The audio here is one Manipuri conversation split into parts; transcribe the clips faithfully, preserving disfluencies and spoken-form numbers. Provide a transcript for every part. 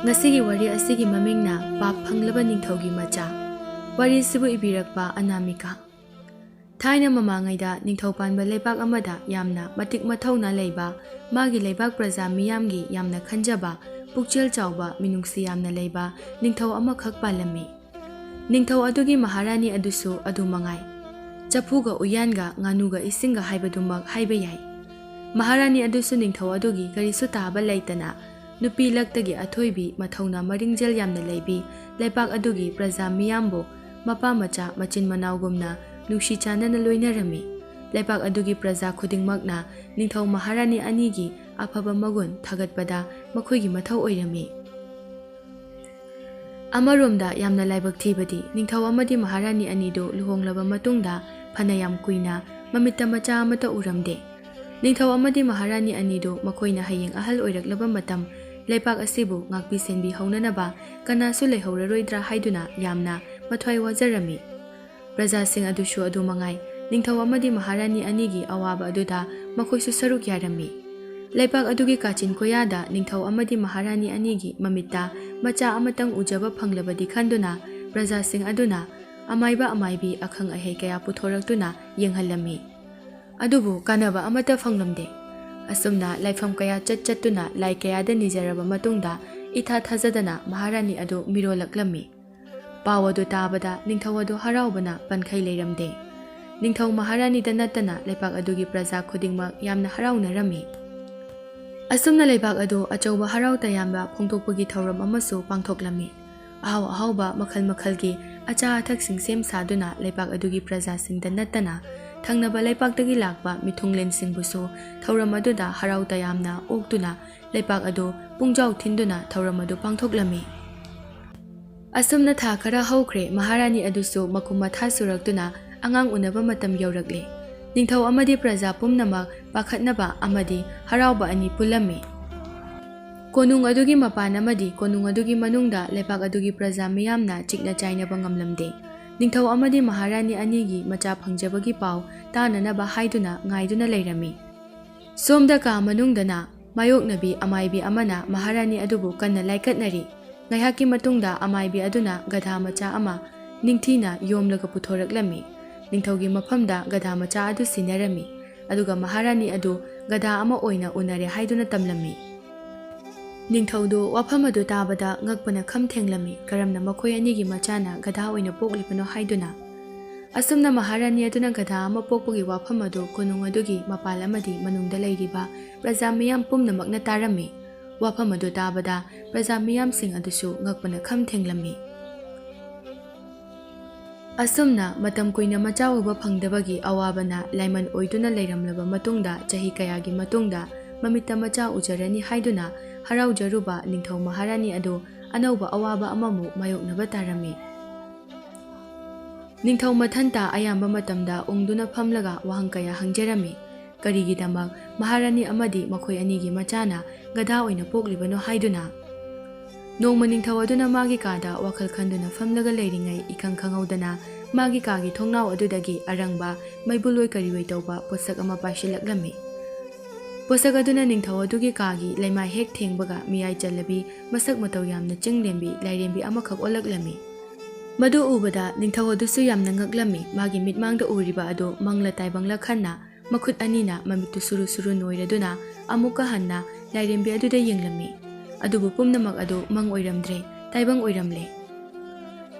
ꯉꯁꯤꯒꯤ ꯋꯥꯔꯤ ꯑꯁꯤꯒꯤ ꯃꯃꯤꯡꯅ ꯄꯥꯞ ꯐꯪꯂꯕ ꯅꯤꯡꯊꯧꯒꯤ ꯃꯆꯥ꯫ ꯋꯥꯔꯤꯁꯤꯕꯨ ꯏꯕꯤꯔꯛꯄ ꯑꯅꯥꯃꯤꯀꯥ꯫ ꯊꯥꯏꯅ ꯃꯃꯥꯡꯉꯩꯗ ꯅꯤꯡꯊꯧ ꯄꯥꯟꯕ ꯂꯩꯕꯥꯛ ꯑꯃꯗ ꯌꯥꯝꯅ ꯃꯇꯤꯛ ꯃꯊꯧꯅꯥ ꯂꯩꯕ, ꯃꯥꯒꯤ ꯂꯩꯕꯥꯛ ꯄ꯭ꯔꯖꯥ ꯃꯤꯌꯥꯝꯒꯤ ꯌꯥꯝꯅ ꯈꯟꯖꯕ, ꯄꯨꯛꯆꯦꯜ ꯆꯥꯎꯕ, ꯃꯤꯅꯨꯡꯁꯤ ꯌꯥꯝꯅ ꯂꯩꯕ ꯅꯤꯡꯊꯧ ꯑꯃꯈꯛ ꯄꯥꯜꯂꯝꯃꯤ꯫ ꯅꯤꯡꯊꯧ ꯑꯗꯨꯒꯤ ꯃꯍꯥꯔꯥꯅꯤ ꯑꯗꯨꯁꯨ ꯑꯗꯨ ꯃꯉꯥꯏ꯫ ꯆꯐꯨꯒ ꯎꯌꯥꯟꯒ ꯉꯥꯅꯨꯒ ꯏꯁꯤꯡꯒ ꯍꯥꯏꯕꯗꯨꯃꯛ ꯍꯥꯏꯕ ꯌꯥꯏ꯫ ꯃꯍꯥꯔꯥꯅꯤ ꯑꯗꯨꯁꯨ ꯅꯤꯡꯊꯧ ꯑꯗꯨꯒꯤ ꯀꯔꯤꯁꯨ ꯇꯥꯕ ꯂꯩꯇꯅ, ꯅꯨꯄꯤ ꯂꯛꯇꯒꯤ ꯑꯊꯣꯏꯕꯤ, ꯃꯊꯧꯅꯥ ꯃꯔꯤꯡꯖꯦꯜ ꯌꯥꯝꯅ ꯂꯩꯕꯤ, ꯂꯩꯄꯥꯛ ꯑꯗꯨꯒꯤ ꯄ꯭ꯔꯖꯥ ꯃꯤꯌꯥꯝꯕꯨ ꯃꯄꯥ ꯃꯆꯥ ꯃꯆꯤꯟ ꯃꯅꯥꯎꯒꯨꯝꯅ ꯅꯨꯡꯁꯤ ꯆꯥꯟꯅꯅ ꯂꯣꯏꯅꯔꯝꯃꯤ꯫ ꯂꯩꯄꯥꯛ ꯑꯗꯨꯒꯤ ꯄ꯭ꯔꯖꯥ ꯈꯨꯗꯤꯡꯃꯛꯅ ꯅꯤꯡꯊꯧ ꯃꯍꯥꯔꯥꯅꯤ ꯑꯅꯤꯒꯤ ꯑꯐꯕ ꯃꯒꯨꯟ ꯊꯥꯒꯠꯄꯗ ꯃꯈꯣꯏꯒꯤ ꯃꯊꯧ ꯑꯣꯏꯔꯝꯃꯤ꯫ ꯑꯃꯔꯣꯝꯗ ꯌꯥꯝꯅ ꯂꯥꯏꯕꯛ ꯊꯤꯕꯗꯤ, ꯅꯤꯡꯊꯧ ꯑꯃꯗꯤ ꯃꯍꯥꯔꯥꯅꯤ ꯑꯅꯤꯗꯨ ꯂꯨꯍꯣꯡꯂꯕ ꯃꯇꯨꯡꯗ ꯐꯅ ꯌꯥꯝ ꯀꯨꯏꯅ ꯃꯃꯤꯠꯇ ꯃꯆꯥ ꯑꯃꯠꯇ ꯎꯔꯝꯗꯦ꯫ ꯅꯤꯡꯊꯧ ꯑꯃꯗꯤ ꯃꯍꯥꯔꯥꯅꯤ ꯑꯅꯤꯗꯨ ꯃꯈꯣꯏꯅ ꯍꯌꯦꯡ ꯑꯍꯜ ꯑꯣꯏꯔꯛꯂꯕ ꯃꯇꯝ ꯂꯩꯄꯥꯛ ꯑꯁꯤꯕꯨ ꯉꯥꯛꯄꯤ ꯁꯦꯟꯕꯤ ꯍꯧꯅꯅꯕ ꯀꯅꯥꯁꯨ ꯂꯩꯍꯧꯔꯔꯣꯏꯗ꯭ꯔꯥ ꯍꯥꯏꯗꯨꯅ ꯌꯥꯝꯅ ꯃꯊ꯭ꯋꯥꯏ ꯋꯥꯖꯔꯝꯃꯤ꯫ ꯄ꯭ꯔꯖꯥꯁꯤꯡ ꯑꯗꯨꯁꯨ ꯑꯗꯨ ꯃꯉꯥꯏ, ꯅꯤꯡꯊꯧ ꯑꯃꯗꯤ ꯃꯍꯥꯔꯥꯅꯤ ꯑꯅꯤꯒꯤ ꯑꯋꯥꯕ ꯑꯗꯨꯗ ꯃꯈꯣꯏꯁꯨ ꯁꯔꯨꯛ ꯌꯥꯔꯝꯃꯤ꯫ ꯂꯩꯄꯥꯛ ꯑꯗꯨꯒꯤ ꯀꯥꯆꯤꯟ ꯀꯣꯌꯥꯗ ꯅꯤꯡꯊꯧ ꯑꯃꯗꯤ ꯃꯍꯥꯔꯥꯅꯤ ꯑꯅꯤꯒꯤ ꯃꯃꯤꯠꯇ ꯃꯆꯥ ꯑꯃꯇꯪ ꯎꯖꯕ ꯐꯪꯂꯕꯗꯤ ꯈꯟꯗꯨꯅ ꯄ꯭ꯔꯖꯥꯁꯤꯡ ꯑꯗꯨꯅ ꯑꯃꯥꯏꯕ ꯑꯃꯥꯏꯕꯤ, ꯑꯈꯪ ꯑꯍꯩ ꯀꯌꯥ ꯄꯨꯊꯣꯔꯛꯇꯨꯅ ꯌꯦꯡꯍꯜꯂꯝꯃꯤ꯫ ꯑꯗꯨꯕꯨ ꯀꯥꯟꯅꯕ ꯑꯃꯠꯇ ꯐꯪꯂꯝꯗꯦ꯫ ꯑꯁꯨꯝꯅ ꯂꯥꯏꯐꯝ ꯀꯌꯥ ꯆꯠ ꯆꯠꯇꯨꯅ ꯂꯥꯏ ꯀꯌꯥꯗ ꯅꯤꯖꯔꯕ ꯃꯇꯨꯡꯗ ꯏꯊꯥ ꯊꯥꯖꯗꯅ ꯃꯍꯥꯔꯥꯅꯤ ꯑꯗꯨ ꯃꯤꯔꯣꯜꯂꯛꯂꯝꯃꯤ꯫ ꯄꯥꯎ ꯑꯗꯨ ꯇꯥꯕꯗ ꯅꯤꯡꯊꯧ ꯑꯗꯨ ꯍꯔꯥꯎꯕꯅ ꯄꯟꯈꯩ ꯂꯩꯔꯝꯗꯦ꯫ ꯅꯤꯡꯊꯧ ꯃꯍꯥꯔꯥꯅꯤꯗ ꯅꯠꯇꯅ ꯂꯩꯄꯥꯛ ꯑꯗꯨꯒꯤ ꯄ꯭ꯔꯖꯥ ꯈꯨꯗꯤꯡꯃꯛ ꯌꯥꯝꯅ ꯍꯔꯥꯎꯅꯔꯝꯃꯤ꯫ ꯑꯁꯨꯝꯅ ꯂꯩꯕꯥꯛ ꯑꯗꯨ ꯑꯆꯧꯕ ꯍꯔꯥꯎ ꯇꯌꯥꯝꯕ ꯐꯣꯡꯗꯣꯛꯄꯒꯤ ꯊꯧꯔꯝ ꯑꯃꯁꯨ ꯄꯥꯡꯊꯣꯛꯂꯝꯃꯤ꯫ ꯑꯍꯥꯎ ꯑꯍꯥꯎꯕ ꯃꯈꯜ ꯃꯈꯜꯒꯤ ꯑꯆꯥ ꯑꯊꯛꯁꯤꯡ ꯁꯦꯝ ꯁꯥꯗꯨꯅ ꯂꯩꯕꯥꯛ ꯑꯗꯨꯒꯤ ꯄ꯭ꯔꯖꯥꯁꯤꯡꯗ ꯅꯠꯇꯅ ꯊꯪꯅꯕ ꯂꯩꯄꯥꯛꯇꯒꯤ ꯂꯥꯛꯄ ꯃꯤꯊꯨꯡꯂꯦꯟꯁꯤꯡꯕꯨꯁꯨ ꯊꯧꯔꯝ ꯑꯗꯨꯗ ꯍꯔꯥꯎ ꯇꯌꯥꯝꯅ ꯑꯣꯛꯇꯨꯅ ꯂꯩꯄꯥꯛ ꯑꯗꯨ ꯄꯨꯡꯖꯥꯎ ꯊꯤꯟꯗꯨꯅ ꯊꯧꯔꯝ ꯑꯗꯨ ꯄꯥꯡꯊꯣꯛꯂꯝꯃꯤ꯫ ꯑꯁꯨꯝꯅ ꯊꯥ ꯈꯔ ꯍꯧꯈ꯭ꯔꯦ꯫ ꯃꯍꯥꯔꯥꯅꯤ ꯑꯗꯨꯁꯨ ꯃꯀꯨꯝ ꯃꯊꯥ ꯁꯨꯔꯛꯇꯨꯅ ꯑꯉꯥꯡ ꯎꯅꯕ ꯃꯇꯝ ꯌꯧꯔꯛꯂꯦ꯫ ꯅꯤꯡꯊꯧ ꯑꯃꯗꯤ ꯄ꯭ꯔꯖꯥ ꯄꯨꯝꯅꯃꯛ ꯄꯥꯈꯠꯅꯕ ꯑꯃꯗꯤ ꯍꯔꯥꯎꯕ ꯑꯅꯤ ꯄꯨꯜꯂꯝꯃꯤ꯫ ꯀꯣꯅꯨꯡ ꯑꯗꯨꯒꯤ ꯃꯄꯥꯟ ꯑꯃꯗꯤ ꯀꯣꯅꯨꯡ ꯑꯗꯨꯒꯤ ꯃꯅꯨꯡꯗ ꯂꯩꯄꯥꯛ ꯑꯗꯨꯒꯤ ꯄ꯭ꯔꯖꯥ ꯃꯤꯌꯥꯝꯅ ꯆꯤꯛꯅ ꯆꯥꯏꯅꯕ ꯉꯝꯂꯝꯗꯦ꯫ ꯅꯤꯡꯊꯧ ꯑꯃꯗꯤ ꯃꯍꯥꯔꯥꯅꯤ ꯑꯅꯤꯒꯤ ꯃꯆꯥ ꯐꯪꯖꯕꯒꯤ ꯄꯥꯎ ꯇꯥꯅꯅꯕ ꯍꯥꯏꯗꯨꯅ ꯉꯥꯏꯗꯨꯅ ꯂꯩꯔꯝꯃꯤ꯫ ꯁꯣꯝꯗ ꯀꯥ ꯃꯅꯨꯡꯗꯅ ꯃꯥꯌꯣꯛꯅꯕꯤ ꯑꯃꯥꯏꯕꯤ ꯑꯃꯅ ꯃꯍꯥꯔꯥꯅꯤ ꯑꯗꯨꯕꯨ ꯀꯟꯅ ꯂꯥꯏꯀꯠꯅꯔꯤ꯫ ꯉꯥꯏꯍꯥꯛꯀꯤ ꯃꯇꯨꯡꯗ ꯑꯃꯥꯏꯕꯤ ꯑꯗꯨꯅ ꯒꯙꯥ ꯃꯆꯥ ꯑꯃ ꯅꯤꯡꯊꯤꯅ ꯌꯣꯝꯂꯒ ꯄꯨꯊꯣꯔꯛꯂꯝꯃꯤ꯫ ꯅꯤꯡꯊꯧꯒꯤ ꯃꯐꯝꯗ ꯒꯙꯥ ꯃꯆꯥ ꯑꯗꯨ ꯁꯤꯟꯅꯔꯝꯃꯤ, ꯑꯗꯨꯒ ꯃꯍꯥꯔꯥꯅꯤ ꯑꯗꯨ ꯒꯙꯥ ꯑꯃ ꯑꯣꯏꯅ ꯎꯅꯔꯦ ꯍꯥꯏꯗꯨꯅ ꯇꯝꯂꯝꯃꯤ꯫ ꯅꯤꯡꯊꯧꯗꯨ ꯋꯥꯐꯝ ꯑꯗꯨ ꯇꯥꯕꯗ ꯉꯛꯄꯅ ꯈꯝ ꯊꯦꯡꯂꯝꯃꯤ, ꯀꯔꯝꯅ ꯃꯈꯣꯏ ꯑꯅꯤꯒꯤ ꯃꯆꯥꯅ ꯒꯙꯥ ꯑꯣꯏꯅ ꯄꯣꯛꯂꯤꯕꯅꯣ ꯍꯥꯏꯗꯨꯅ꯫ ꯑꯁꯨꯝꯅ ꯃꯍꯥꯔꯥꯅꯤ ꯑꯗꯨꯅ ꯒꯙꯥ ꯑꯃ ꯄꯣꯛꯄꯒꯤ ꯋꯥꯐꯝ ꯑꯗꯨ ꯀꯣꯅꯨꯡ ꯑꯗꯨꯒꯤ ꯃꯄꯥꯜ ꯑꯃꯗꯤ ꯃꯅꯨꯡꯗ ꯂꯩꯔꯤꯕ ꯄ꯭ꯔꯖꯥ ꯃꯤꯌꯥꯝ ꯄꯨꯝꯅꯃꯛꯅ ꯇꯥꯔꯝꯃꯤ꯫ ꯋꯥꯐꯝ ꯑꯗꯨ ꯇꯥꯕꯗ ꯄ꯭ꯔꯖꯥ ꯃꯤꯌꯥꯝꯁꯤꯡ ꯑꯗꯨꯁꯨ ꯉꯛꯄꯅ ꯈꯝ ꯊꯦꯡꯂꯝꯃꯤ꯫ ꯑꯁꯨꯝꯅ ꯃꯇꯝ ꯀꯨꯏꯅ ꯃꯆꯥ ꯎꯕ ꯐꯪꯗꯕꯒꯤ ꯑꯋꯥꯕꯅ ꯂꯥꯏꯃꯟ ꯑꯣꯏꯗꯨꯅ ꯂꯩꯔꯝꯂꯕ ꯃꯇꯨꯡꯗ, ꯆꯍꯤ ꯀꯌꯥꯒꯤ ꯃꯇꯨꯡꯗ ꯃꯃꯤꯠꯇ ꯃꯆꯥ ꯎꯖꯔꯅꯤ ꯍꯥꯏꯗꯨꯅ ꯍꯔꯥꯎꯖꯔꯨꯕ ꯅꯤꯡꯊꯧ ꯃꯍꯥꯔꯥꯅꯤ ꯑꯗꯨ ꯑꯅꯧꯕ ꯑꯋꯥꯕ ꯑꯃꯃꯨꯛ ꯃꯥꯌꯣꯛꯅꯕ ꯇꯥꯔꯝꯃꯤ꯫ ꯅꯤꯡꯊꯧ ꯃꯊꯟꯇ ꯑꯌꯥꯝꯕ ꯃꯇꯝꯗ ꯎꯪꯗꯨꯅ ꯐꯝꯂꯒ ꯋꯥꯍꯪ ꯀꯌꯥ ꯍꯪꯖꯔꯝꯃꯤ꯫ ꯀꯔꯤꯒꯤꯗꯃꯛ ꯃꯍꯥꯔꯥꯅꯤ ꯑꯃꯗꯤ ꯃꯈꯣꯏ ꯑꯅꯤꯒꯤ ꯃꯆꯥꯅ ꯒꯙꯥ ꯑꯣꯏꯅ ꯄꯣꯛꯂꯤꯕꯅꯣ ꯍꯥꯏꯗꯨꯅ꯫ ꯅꯣꯡꯃ ꯅꯤꯡꯊꯧ ꯑꯗꯨꯅ ꯃꯥꯒꯤ ꯀꯥꯗ ꯋꯥꯈꯜ ꯈꯟꯗꯨꯅ ꯐꯝꯂꯒ ꯂꯩꯔꯤꯉꯩ, ꯏꯈꯪ ꯈꯪꯍꯧꯗꯅ ꯃꯥꯒꯤ ꯀꯥꯒꯤ ꯊꯣꯡꯅꯥꯎ ꯑꯗꯨꯗꯒꯤ ꯑꯔꯪꯕ ꯃꯩꯕꯨꯜ ꯑꯣꯏ ꯀꯔꯤ ꯑꯣꯏ ꯇꯧꯕ ꯄꯣꯠꯁꯛ ꯑꯃ ꯄꯥꯏꯁꯤꯜꯂꯛꯂꯝꯃꯤ꯫ ꯄꯣꯠꯁꯛ ꯑꯗꯨꯅ ꯅꯤꯡꯊꯧ ꯑꯗꯨꯒꯤ ꯀꯥꯒꯤ ꯂꯩꯃꯥꯏ ꯍꯦꯛ ꯊꯦꯡꯕꯒ, ꯃꯤꯌꯥꯏ ꯆꯜꯂꯕꯤ, ꯃꯁꯛ ꯃꯇꯧ ꯌꯥꯝꯅ ꯆꯤꯡꯂꯦꯝꯕꯤ ꯂꯥꯏꯔꯦꯝꯕꯤ ꯑꯃꯈꯛ ꯑꯣꯜꯂꯛꯂꯝꯃꯤ꯫ ꯃꯗꯨ ꯎꯕꯗ ꯅꯤꯡꯊꯧ ꯑꯗꯨꯁꯨ ꯌꯥꯝꯅ ꯉꯛꯂꯝꯃꯤ꯫ ꯃꯥꯒꯤ ꯃꯤꯠꯃꯥꯡꯗ ꯎꯔꯤꯕ ꯑꯗꯨ ꯃꯪꯂ ꯇꯥꯏꯕꯪꯂ ꯈꯟꯅ, ꯃꯈꯨꯠ ꯑꯅꯤꯅ ꯃꯃꯤꯠꯇꯨ ꯁꯨꯔꯨ ꯁꯨꯔꯨ ꯅꯣꯏꯔꯗꯨꯅ ꯑꯃꯨꯛꯀ ꯍꯟꯅ ꯂꯥꯏꯔꯦꯝꯕꯤ ꯑꯗꯨꯗ ꯌꯦꯡꯂꯝꯃꯤ꯫ ꯑꯗꯨꯕꯨ ꯄꯨꯝꯅꯃꯛ ꯑꯗꯨ ꯃꯪ ꯑꯣꯏꯔꯝꯗ꯭ꯔꯦ, ꯇꯥꯏꯕꯪ ꯑꯣꯏꯔꯝꯂꯦ꯫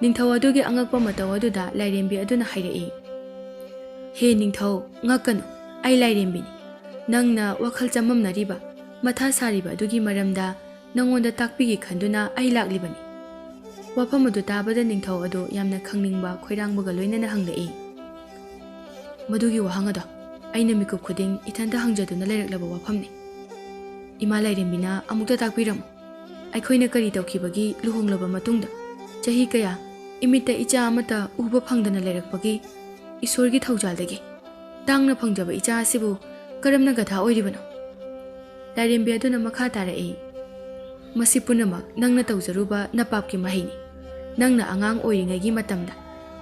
ꯅꯤꯡꯊꯧ ꯑꯗꯨꯒꯤ ꯑꯉꯛꯄ ꯃꯇꯧ ꯑꯗꯨꯗ ꯂꯥꯏꯔꯦꯝꯕꯤ ꯑꯗꯨꯅ ꯍꯥꯏꯔꯛꯏ, "ꯍꯦ ꯅꯤꯡꯊꯧ, ꯉꯛꯀꯅꯨ, ꯑꯩ ꯂꯥꯏꯔꯦꯝꯕꯤꯅꯤ꯫ ꯅꯪꯅ ꯋꯥꯈꯜ ꯆꯃꯝꯅꯔꯤꯕ, ꯃꯊꯥ ꯁꯥꯔꯤꯕ ꯑꯗꯨꯒꯤ ꯃꯔꯝꯗ ꯅꯪꯉꯣꯟꯗ ꯇꯥꯛꯄꯤꯒꯦ ꯈꯟꯗꯨꯅ ꯑꯩ ꯂꯥꯛꯂꯤꯕꯅꯤ꯫" ꯋꯥꯐꯝ ꯑꯗꯨ ꯇꯥꯕꯗ ꯅꯤꯡꯊꯧ ꯑꯗꯨ ꯌꯥꯝꯅ ꯈꯪꯅꯤꯡꯕ ꯈꯣꯏꯔꯥꯡꯕꯒ ꯂꯣꯏꯅꯅ ꯍꯪꯂꯛꯏ, "ꯃꯗꯨꯒꯤ ꯋꯥꯍꯪ ꯑꯗꯣ ꯑꯩꯅ ꯃꯤꯀꯨꯞ ꯈꯨꯗꯤꯡ ꯏꯊꯟꯇ ꯍꯪꯖꯗꯨꯅ ꯂꯩꯔꯛꯂꯕ ꯋꯥꯐꯝꯅꯤ꯫ ꯏꯃꯥ ꯂꯥꯏꯔꯦꯝꯕꯤꯅ ꯑꯃꯨꯛꯇ ꯇꯥꯛꯄꯤꯔꯝꯃꯨ꯫ ꯑꯩꯈꯣꯏꯅ ꯀꯔꯤ ꯇꯧꯈꯤꯕꯒꯤ ꯂꯨꯍꯣꯡꯂꯕ ꯃꯇꯨꯡꯗ ꯆꯍꯤ ꯀꯌꯥ ꯏꯃꯤꯠꯇ ꯏꯆꯥ ꯑꯃꯠꯇ ꯎꯕ ꯐꯪꯗꯅ ꯂꯩꯔꯛꯄꯒꯤ ꯏꯁꯣꯔꯒꯤ ꯊꯧꯖꯥꯜꯗꯒꯤ ꯇꯥꯡꯅ ꯐꯪꯖꯕ ꯏꯆꯥ ꯑꯁꯤꯕꯨ ꯀꯔꯝꯅ ꯒꯙꯥ ꯑꯣꯏꯔꯤꯕꯅꯣ?" ꯂꯥꯏꯔꯦꯝꯕꯤ ꯑꯗꯨꯅ ꯃꯈꯥ ꯇꯥꯔꯛꯏ, "ꯃꯁꯤ ꯄꯨꯝꯅꯃꯛ ꯅꯪꯅ ꯇꯧꯖꯔꯨꯕ ꯅꯄꯥꯞꯀꯤ ꯃꯍꯩꯅꯤ꯫ ꯅꯪꯅ ꯑꯉꯥꯡ ꯑꯣꯏꯔꯤꯉꯩꯒꯤ ꯃꯇꯝꯗ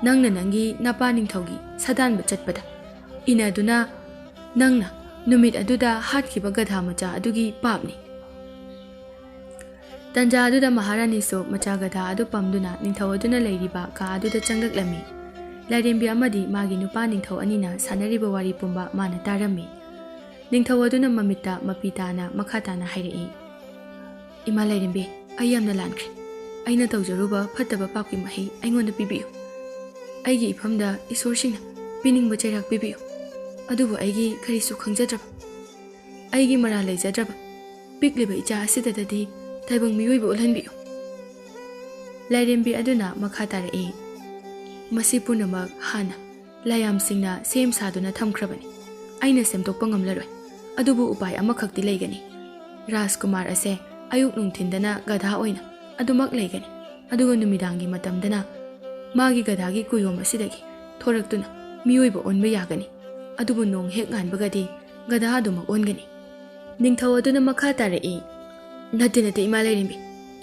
ꯅꯪꯅ ꯅꯪꯒꯤ ꯅꯄꯥ ꯅꯤꯡꯊꯧꯒꯤ ꯁꯥꯗꯥꯟꯕ ꯆꯠꯄꯗ ꯏꯟꯅꯗꯨꯅ ꯅꯪꯅ ꯅꯨꯃꯤꯠ ꯑꯗꯨꯗ ꯍꯥꯠꯈꯤꯕ ꯒꯙꯥ ꯃꯆꯥ ꯑꯗꯨꯒꯤ ꯄꯥꯞꯅꯤ꯫ ꯇꯟꯖꯥ ꯑꯗꯨꯗ ꯃꯍꯥꯔꯥꯅꯤꯁꯨ ꯃꯆꯥ ꯒꯙꯥ ꯑꯗꯨ ꯄꯝꯗꯨꯅ ꯅꯤꯡꯊꯧ ꯑꯗꯨꯅ ꯂꯩꯔꯤꯕ ꯀꯥ ꯑꯗꯨꯗ ꯆꯪꯂꯛꯂꯝꯃꯤ꯫ ꯂꯥꯏꯔꯦꯝꯕꯤ ꯑꯃꯗꯤ ꯃꯥꯒꯤ ꯅꯨꯄꯥ ꯅꯤꯡꯊꯧ ꯑꯅꯤꯅ ꯁꯥꯟꯅꯔꯤꯕ ꯋꯥꯔꯤ ꯄꯨꯝꯕ ꯃꯥꯅ ꯇꯥꯔꯝꯃꯤ꯫ ꯅꯤꯡꯊꯧ ꯑꯗꯨꯅ ꯃꯃꯤꯠꯇ ꯃꯄꯤ ꯇꯥꯅ ꯃꯈꯥ ꯇꯥꯅ ꯍꯥꯏꯔꯛꯏ, "ꯏꯃꯥ ꯂꯥꯏꯔꯦꯝꯕꯤ, ꯑꯩ ꯌꯥꯝꯅ ꯂꯥꯟꯈ꯭ꯔꯦ꯫ ꯑꯩꯅ ꯇꯧꯖꯔꯨꯕ ꯐꯠꯇꯕ ꯄꯥꯞꯀꯤ ꯃꯍꯩ ꯑꯩꯉꯣꯟꯗ ꯄꯤꯕꯤꯌꯨ꯫ ꯑꯩꯒꯤ ꯏꯐꯝꯗ ꯏꯁꯣꯔꯁꯤꯡꯅ ꯄꯤꯅꯤꯡꯕ ꯆꯩꯔꯥꯛ ꯄꯤꯕꯤꯌꯨ꯫ ꯑꯗꯨꯕꯨ ꯑꯩꯒꯤ ꯀꯔꯤꯁꯨ ꯈꯪꯖꯗ꯭ꯔꯕ, ꯑꯩꯒꯤ ꯃꯔꯥꯜ ꯂꯩꯖꯗ꯭ꯔꯕ ꯄꯤꯛꯂꯤꯕ ꯏꯆꯥ ꯑꯁꯤꯗꯗꯤ ꯇꯥꯏꯕꯪ ꯃꯤꯑꯣꯏꯕ ꯑꯣꯜꯍꯟꯕꯤꯌꯨ꯫" ꯂꯥꯏꯔꯦꯝꯕꯤ ꯑꯗꯨꯅ ꯃꯈꯥ ꯇꯥꯔꯛꯏ, "ꯃꯁꯤ ꯄꯨꯝꯅꯃꯛ ꯍꯥꯟꯅ ꯂꯥꯏꯌꯥꯝꯁꯤꯡꯅ ꯁꯦꯝ ꯁꯥꯗꯨꯅ ꯊꯝꯈ꯭ꯔꯕꯅꯤ꯫ ꯑꯩꯅ ꯁꯦꯝꯗꯣꯛꯄ ꯉꯝꯂꯔꯣꯏ꯫ ꯑꯗꯨꯕꯨ ꯎꯄꯥꯏ ꯑꯃꯈꯛꯇꯤ ꯂꯩꯒꯅꯤ꯫ ꯔꯥꯖꯀꯨꯃꯥꯔ ꯑꯁꯦ ꯑꯌꯨꯛ ꯅꯨꯡꯊꯤꯟꯗꯅ ꯒꯙꯥ ꯑꯣꯏꯅ ꯑꯗꯨꯃꯛ ꯂꯩꯒꯅꯤ, ꯑꯗꯨꯒ ꯅꯨꯃꯤꯗꯥꯡꯒꯤ ꯃꯇꯝꯗꯅ ꯃꯥꯒꯤ ꯒꯙꯥꯒꯤ ꯀꯨꯌꯣꯝ ꯑꯁꯤꯗꯒꯤ ꯊꯣꯔꯛꯇꯨꯅ ꯃꯤꯑꯣꯏꯕ ꯑꯣꯟꯕ ꯌꯥꯒꯅꯤ꯫ ꯑꯗꯨꯕꯨ ꯅꯣꯡ ꯍꯦꯛ ꯉꯥꯟꯕꯒꯗꯤ ꯒꯙꯥ ꯑꯗꯨꯃꯛ ꯑꯣꯟꯒꯅꯤ꯫" ꯅꯤꯡꯊꯧ ꯑꯗꯨꯅ ꯃꯈꯥ ꯇꯥꯔꯛꯏ, "ꯅꯠꯇꯦ, ꯅꯠꯇꯦ, ꯏꯃꯥ ꯂꯥꯏꯔꯦꯝꯕꯤ,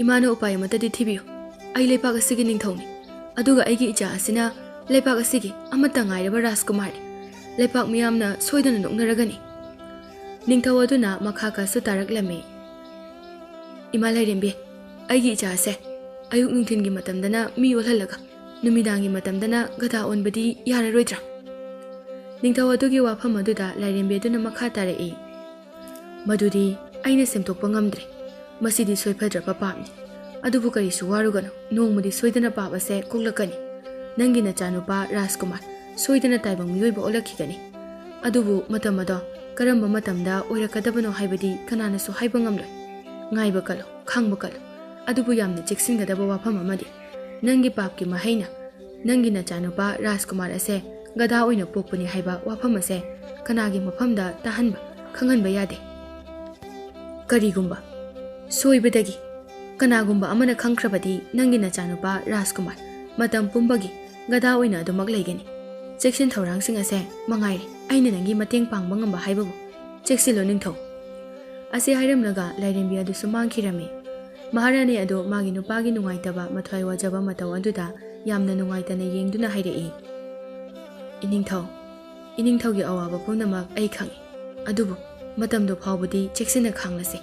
ꯏꯃꯥꯅ ꯎꯄꯥꯏ ꯑꯃꯠꯇꯗꯤ ꯊꯤꯕꯤꯌꯨ꯫ ꯑꯩ ꯂꯩꯄꯥꯛ ꯑꯁꯤꯒꯤ ꯅꯤꯡꯊꯧꯅꯤ, ꯑꯗꯨꯒ ꯑꯩꯒꯤ ꯏꯆꯥ ꯑꯁꯤꯅ ꯂꯩꯄꯥꯛ ꯑꯁꯤꯒꯤ ꯑꯃꯠꯇ ꯉꯥꯏꯔꯕ ꯔꯥꯖꯀꯨꯃꯥꯔꯅꯤ꯫ ꯂꯩꯄꯥꯛ ꯃꯤꯌꯥꯝꯅ ꯁꯣꯏꯗꯅ ꯅꯣꯛꯅꯔꯒꯅꯤ꯫" ꯅꯤꯡꯊꯧ ꯑꯗꯨꯅ ꯃꯈꯥ ꯀꯥꯁꯨ ꯇꯥꯔꯛꯂꯝꯃꯤ, "ꯏꯃꯥ ꯂꯥꯏꯔꯦꯝꯕꯤ, ꯑꯩꯒꯤ ꯏꯆꯥꯁꯦ ꯑꯌꯨꯛ ꯅꯨꯡꯊꯤꯟꯒꯤ ꯃꯇꯝꯗꯅ ꯃꯤ ꯑꯣꯜꯍꯜꯂꯒ ꯅꯨꯃꯤꯗꯥꯡꯒꯤ ꯃꯇꯝꯗꯅ ꯒꯙꯥ ꯑꯣꯟꯕꯗꯤ ꯌꯥꯔꯔꯣꯏꯗ꯭ꯔꯥ?" ꯅꯤꯡꯊꯧ ꯑꯗꯨꯒꯤ ꯋꯥꯐꯝ ꯑꯗꯨꯗ ꯂꯥꯏꯔꯦꯝꯕꯤ ꯑꯗꯨꯅ ꯃꯈꯥ ꯇꯥꯔꯛꯏ, "ꯃꯗꯨꯗꯤ ꯑꯩꯅ ꯁꯦꯝꯗꯣꯛꯄ ꯉꯝꯗ꯭ꯔꯦ꯫ ꯃꯁꯤꯗꯤ ꯁꯣꯏꯐꯗ꯭ꯔꯕ ꯄꯥꯞꯅꯤ꯫ ꯑꯗꯨꯕꯨ ꯀꯔꯤꯁꯨ ꯋꯥꯔꯨꯒꯅꯨ, ꯅꯣꯡꯃꯗꯤ ꯁꯣꯏꯗꯅ ꯄꯥꯞ ꯑꯁꯦ ꯀꯣꯛꯂꯛꯀꯅꯤ꯫ ꯅꯪꯒꯤ ꯅꯆꯥꯅꯨꯄꯥ ꯔꯥꯖꯀꯨꯃꯥꯔ ꯁꯣꯏꯗꯅ ꯇꯥꯏꯕꯪ ꯃꯤꯑꯣꯏꯕ ꯑꯣꯜꯂꯛꯈꯤꯒꯅꯤ꯫ ꯑꯗꯨꯕꯨ ꯃꯇꯝ ꯑꯗꯣ ꯀꯔꯝꯕ ꯃꯇꯝꯗ ꯑꯣꯏꯔꯛꯀꯗꯕꯅꯣ ꯍꯥꯏꯕꯗꯤ ꯀꯅꯥꯅꯁꯨ ꯍꯥꯏꯕ ꯉꯝꯂꯣꯏ꯫ ꯉꯥꯏꯕ ꯀꯜꯂꯨ, ꯈꯥꯡꯕ ꯀꯜꯂꯨ꯫ ꯑꯗꯨꯕꯨ ꯌꯥꯝꯅ ꯆꯦꯛꯁꯤꯟꯒꯗꯕ ꯋꯥꯐꯝ ꯑꯃꯗꯤ, ꯅꯪꯒꯤ ꯄꯥꯞꯀꯤ ꯃꯍꯩꯅ ꯅꯪꯒꯤ ꯅꯆꯥꯅꯨꯄꯥ ꯔꯥꯖꯀꯨꯃꯥꯔ ꯑꯁꯦ ꯒꯙꯥ ꯑꯣꯏꯅ ꯄꯣꯛꯄꯅꯤ ꯍꯥꯏꯕ ꯋꯥꯐꯝ ꯑꯁꯦ ꯀꯅꯥꯒꯤ ꯃꯐꯝꯗ ꯇꯥꯍꯟꯕ, ꯈꯪꯍꯟꯕ ꯌꯥꯗꯦ꯫ ꯀꯔꯤꯒꯨꯝꯕ ꯁꯣꯏꯕꯗꯒꯤ ꯀꯅꯥꯒꯨꯝꯕ ꯑꯃꯅ ꯈꯪꯈ꯭ꯔꯕꯗꯤ, ꯅꯪꯒꯤ ꯅꯆꯥꯅꯨꯄꯥ ꯔꯥꯖꯀꯨꯃꯥꯔ ꯃꯇꯝ ꯄꯨꯝꯕꯒꯤ ꯒꯙꯥ ꯑꯣꯏꯅ ꯑꯗꯨꯃꯛ ꯂꯩꯒꯅꯤ꯫ ꯆꯦꯛꯁꯤꯟ ꯊꯧꯔꯥꯡꯁꯤꯡ ꯑꯁꯦ ꯃꯉꯥꯏꯔꯦ ꯑꯩꯅ ꯅꯪꯒꯤ ꯃꯇꯦꯡ ꯄꯥꯡꯕ ꯉꯝꯕ ꯍꯥꯏꯕꯕꯨ꯫ ꯆꯦꯛꯁꯤꯜꯂꯨ ꯅꯤꯡꯊꯧ꯫" ꯑꯁꯤ ꯍꯥꯏꯔꯝꯂꯒ ꯂꯥꯏꯔꯦꯝꯕꯤ ꯑꯗꯨꯁꯨ ꯃꯥꯡꯈꯤꯔꯝꯃꯤ꯫ ꯃꯍꯥꯔꯥꯅꯤ ꯑꯗꯨ ꯃꯥꯒꯤ ꯅꯨꯄꯥꯒꯤ ꯅꯨꯡꯉꯥꯏꯇꯕ, ꯃꯊ꯭ꯋꯥꯏ ꯋꯥꯖꯕ ꯃꯇꯧ ꯑꯗꯨꯗ ꯌꯥꯝꯅ ꯅꯨꯡꯉꯥꯏꯇꯅ ꯌꯦꯡꯗꯨꯅ ꯍꯥꯏꯔꯛꯏ, "ꯏꯅꯤꯡꯊꯧ, ꯏꯅꯤꯡꯊꯧꯒꯤ ꯑꯋꯥꯕ ꯄꯨꯝꯅꯃꯛ ꯑꯩ ꯈꯪꯏ꯫ ꯑꯗꯨꯕꯨ ꯃꯇꯝꯗꯨ ꯐꯥꯎꯕꯗꯤ ꯆꯦꯛꯁꯤꯟꯅ ꯈꯥꯡꯂꯁꯤ꯫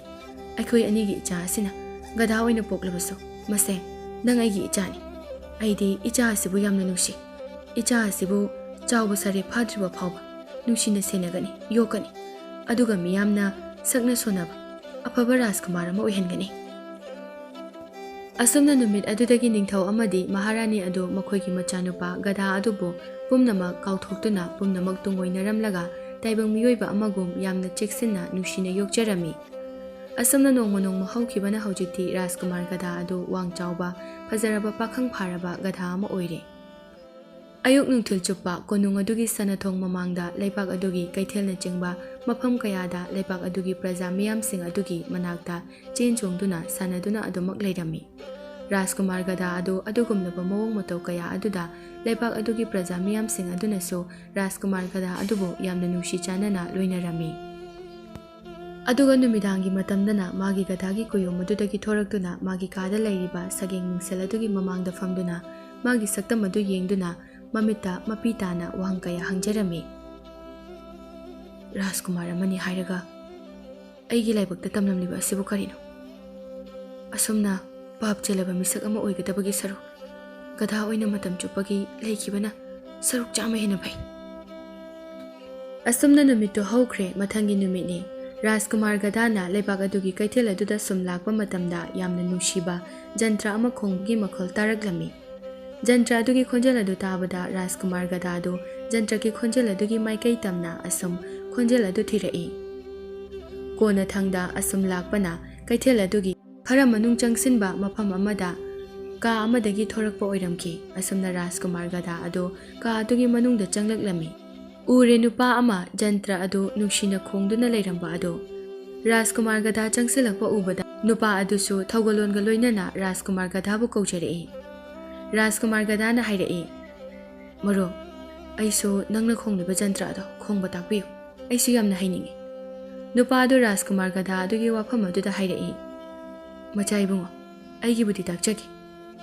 ꯑꯩꯈꯣꯏ ꯑꯅꯤꯒꯤ ꯏꯆꯥ ꯑꯁꯤꯅ ꯒꯙꯥ ꯑꯣꯏꯅ ꯄꯣꯛꯂꯕꯁꯨ, ꯃꯁꯦ, ꯅꯪ ꯑꯩꯒꯤ ꯏꯆꯥꯅꯤ꯫ ꯑꯩꯗꯤ ꯏꯆꯥ ꯑꯁꯤꯕꯨ ꯌꯥꯝꯅ ꯅꯨꯡꯁꯤ꯫ ꯏꯆꯥ ꯑꯁꯤꯕꯨ ꯆꯥꯎꯕ ꯁꯥꯔꯦ ꯐꯥꯗ꯭ꯔꯤꯕ ꯐꯥꯎꯕ ꯅꯨꯡꯁꯤꯅ ꯁꯦꯟꯅꯒꯅꯤ, ꯌꯣꯛꯀꯅꯤ꯫ ꯑꯗꯨꯒ ꯃꯤꯌꯥꯝꯅ ꯁꯛꯅ ꯁꯣꯟꯅꯕ ꯑꯐꯕ ꯔꯥꯖꯀꯨꯃꯥꯔ ꯑꯃ ꯑꯣꯏꯍꯟꯒꯅꯤ꯫ ꯑꯁꯨꯝꯅ ꯅꯨꯃꯤꯠ ꯑꯗꯨꯗꯒꯤ ꯅꯤꯡꯊꯧ ꯑꯃꯗꯤ ꯃꯍꯥꯔꯥꯅꯤ ꯑꯗꯨ ꯃꯈꯣꯏꯒꯤ ꯃꯆꯥꯅꯨꯄꯥ ꯒꯙꯥ ꯑꯗꯨꯕꯨ ꯄꯨꯝꯅꯃꯛ ꯀꯥꯎꯊꯣꯛꯇꯨꯅ, ꯄꯨꯝꯅꯃꯛ ꯇꯨꯡꯑꯣꯏꯅꯔꯝꯂꯒ, ꯇꯥꯏꯕꯪ ꯃꯤꯑꯣꯏꯕ ꯑꯃꯒꯨꯝ ꯌꯥꯝꯅ ꯆꯦꯛꯁꯤꯟꯅ, ꯅꯨꯡꯁꯤꯅ ꯌꯣꯛꯆꯔꯝꯃꯤ꯫ ꯑꯁꯨꯝꯅ ꯅꯣꯡꯃ ꯅꯣꯡꯃ ꯍꯧꯈꯤꯕꯅ ꯍꯧꯖꯤꯛꯇꯤ ꯔꯥꯖꯀꯨꯃꯥꯔ ꯒꯙꯥ ꯑꯗꯨ ꯋꯥꯡ ꯆꯥꯎꯕ, ꯐꯖꯔꯕ, ꯄꯥꯈꯪ ꯐꯥꯔꯕ ꯒꯙꯥ ꯑꯃ ꯑꯣꯏꯔꯦ꯫ ꯑꯌꯨꯛ ꯅꯨꯡꯊꯤꯜ ꯆꯨꯞꯄ ꯀꯣꯅꯨꯡ ꯑꯗꯨꯒꯤ ꯁꯅꯥꯊꯣꯡ ꯃꯃꯥꯡꯗ ꯂꯩꯕꯥꯛ ꯑꯗꯨꯒꯤ ꯀꯩꯊꯦꯜꯅꯆꯤꯡꯕ ꯃꯐꯝ ꯀꯌꯥꯗ ꯂꯩꯕꯥꯛ ꯑꯗꯨꯒꯤ ꯄ꯭ꯔꯖꯥ ꯃꯤꯌꯥꯝꯁꯤꯡ ꯑꯗꯨꯒꯤ ꯃꯅꯥꯛꯇ ꯆꯦꯟ ꯆꯣꯡꯗꯨꯅ, ꯁꯥꯟꯅꯗꯨꯅ ꯑꯗꯨꯃꯛ ꯂꯩꯔꯝꯃꯤ꯫ ꯔꯥꯖꯀꯨꯃꯥꯔ ꯒꯙꯥ ꯑꯗꯨ ꯑꯗꯨꯒꯨꯝꯂꯕ ꯃꯑꯣꯡ ꯃꯇꯧ ꯀꯌꯥ ꯑꯗꯨꯗ ꯂꯩꯕꯥꯛ ꯑꯗꯨꯒꯤ ꯄ꯭ꯔꯖꯥ ꯃꯤꯌꯥꯝꯁꯤꯡ ꯑꯗꯨꯅꯁꯨ ꯔꯥꯖꯀꯨꯃꯥꯔ ꯒꯙꯥ ꯑꯗꯨꯕꯨ ꯌꯥꯝꯅ ꯅꯨꯡꯁꯤ ꯆꯥꯟꯅꯅ ꯂꯣꯏꯅꯔꯝꯃꯤ꯫ ꯑꯗꯨꯒ ꯅꯨꯃꯤꯗꯥꯡꯒꯤ ꯃꯇꯝꯗꯅ ꯃꯥꯒꯤ ꯒꯙꯥꯒꯤ ꯀꯨꯌꯣꯝ ꯑꯗꯨꯗꯒꯤ ꯊꯣꯔꯛꯇꯨꯅ ꯃꯥꯒꯤ ꯀꯥꯗ ꯂꯩꯔꯤꯕ ꯁꯒꯦꯡ ꯃꯤꯡꯁꯦꯜ ꯑꯗꯨꯒꯤ ꯃꯃꯥꯡꯗ ꯐꯝꯗꯨꯅ ꯃꯥꯒꯤ ꯁꯛꯇꯝ ꯑꯗꯨ ꯌꯦꯡꯗꯨꯅ ꯃꯃꯤꯠꯇ ꯃꯄꯤ ꯇꯥꯅ ꯋꯥꯍꯪ ꯀꯌꯥ ꯍꯪꯖꯔꯝꯃꯤ꯫ ꯔꯥꯖꯀꯨꯃꯥꯔ ꯑꯃꯅꯤ ꯍꯥꯏꯔꯒ ꯑꯩꯒꯤ ꯂꯥꯏꯕꯛꯇ ꯇꯝꯂꯝꯂꯤꯕ ꯑꯁꯤꯕꯨ ꯀꯔꯤꯅꯣ? ꯑꯁꯨꯝꯅ ꯄꯥꯞ ꯆꯦꯜꯂꯕ ꯃꯤꯁꯛ ꯑꯃ ꯑꯣꯏꯒꯗꯕꯒꯤ ꯁꯔꯨꯛ ꯒꯙꯥ ꯑꯣꯏꯅ ꯃꯇꯝ ꯆꯨꯞꯄꯒꯤ ꯂꯩꯈꯤꯕꯅ ꯁꯔꯨꯛ ꯆꯥꯝꯃ ꯍꯦꯟꯅ ꯐꯩ꯫ ꯑꯁꯨꯝꯅ ꯅꯨꯃꯤꯠꯇꯨ ꯍꯧꯈ꯭ꯔꯦ꯫ ꯃꯊꯪꯒꯤ ꯅꯨꯃꯤꯠꯅꯤ꯫ ꯔꯥꯖꯀꯨꯃꯥꯔ ꯒꯙꯥꯅ ꯂꯩꯕꯥꯛ ꯑꯗꯨꯒꯤ ꯀꯩꯊꯦꯜ ꯑꯗꯨꯗ ꯁꯨꯝ ꯂꯥꯛꯄ ꯃꯇꯝꯗ ꯌꯥꯝꯅ ꯅꯨꯡꯁꯤꯕ ꯖꯟꯇ꯭ꯔ ꯑꯃ ꯈꯣꯡꯕꯒꯤ ꯃꯈꯣꯜ ꯇꯥꯔꯛꯂꯝꯃꯤ꯫ ꯖꯟꯇ꯭ꯔ ꯑꯗꯨꯒꯤ ꯈꯣꯟꯖꯦꯜ ꯑꯗꯨ ꯇꯥꯕꯗ ꯔꯥꯖꯀꯨꯃꯥꯔ ꯒꯙꯥ ꯑꯗꯨ ꯖꯟꯇ꯭ꯔꯒꯤ ꯈꯣꯟꯖꯦꯜ ꯑꯗꯨꯒꯤ ꯃꯥꯏꯀꯩ ꯇꯝꯅ ꯑꯁꯨꯝ ꯈꯣꯟꯖꯦꯜ ꯑꯗꯨ ꯊꯤꯔꯛꯏ꯫ ꯀꯣꯟꯅꯊꯪꯗ ꯑꯁꯨꯝ ꯂꯥꯛꯄꯅ ꯀꯩꯊꯦꯜ ꯑꯗꯨꯒꯤ ꯈꯔ ꯃꯅꯨꯡ ꯆꯪꯁꯤꯟꯕ ꯃꯐꯝ ꯑꯃꯗ ꯀꯥ ꯑꯃꯗꯒꯤ ꯊꯣꯔꯛꯄ ꯑꯣꯏꯔꯝꯈꯤ꯫ ꯑꯁꯨꯝꯅ ꯔꯥꯖꯀꯨꯃꯥꯔ ꯒꯙꯥ ꯑꯗꯨ ꯀꯥ ꯑꯗꯨꯒꯤ ꯃꯅꯨꯡꯗ ꯆꯪꯂꯛꯂꯝꯃꯤ꯫ ꯎꯔꯦ, ꯅꯨꯄꯥ ꯑꯃ ꯖꯟꯇ꯭ꯔ ꯑꯗꯨ ꯅꯨꯡꯁꯤꯅ ꯈꯣꯡꯗꯨꯅ ꯂꯩꯔꯝꯕ ꯑꯗꯨ꯫ ꯔꯥꯖꯀꯨꯃꯥꯔ ꯒꯙꯥ ꯆꯪꯁꯤꯜꯂꯛꯄ ꯎꯕꯗ ꯅꯨꯄꯥ ꯑꯗꯨꯁꯨ ꯊꯧꯒꯜꯂꯣꯟꯒ ꯂꯣꯏꯅꯅ ꯔꯥꯖꯀꯨꯃꯥꯔ ꯒꯙꯥꯕꯨ ꯀꯧꯖꯔꯛꯏ꯫ ꯔꯥꯖꯀꯨꯃꯥꯔ ꯒꯙꯥꯅ ꯍꯥꯏꯔꯛꯏ, "ꯃꯔꯨꯞ, ꯑꯩꯁꯨ ꯅꯪꯅ ꯈꯣꯡꯂꯤꯕ ꯖꯟꯇ꯭ꯔ ꯑꯗꯣ ꯈꯣꯡꯕ ꯇꯥꯛꯄꯤꯌꯨ꯫ ꯑꯩꯁꯨ ꯌꯥꯝꯅ ꯍꯩꯅꯤꯡꯏ꯫" ꯅꯨꯄꯥ ꯑꯗꯨ ꯔꯥꯖꯀꯨꯃꯥꯔ ꯒꯙꯥ ꯑꯗꯨꯒꯤ ꯋꯥꯐꯝ ꯑꯗꯨꯗ ꯍꯥꯏꯔꯛꯏ, "ꯃꯆꯥ ꯏꯕꯨꯡꯉꯣ, ꯑꯩꯒꯤꯕꯨꯗꯤ ꯇꯥꯛꯆꯒꯦ꯫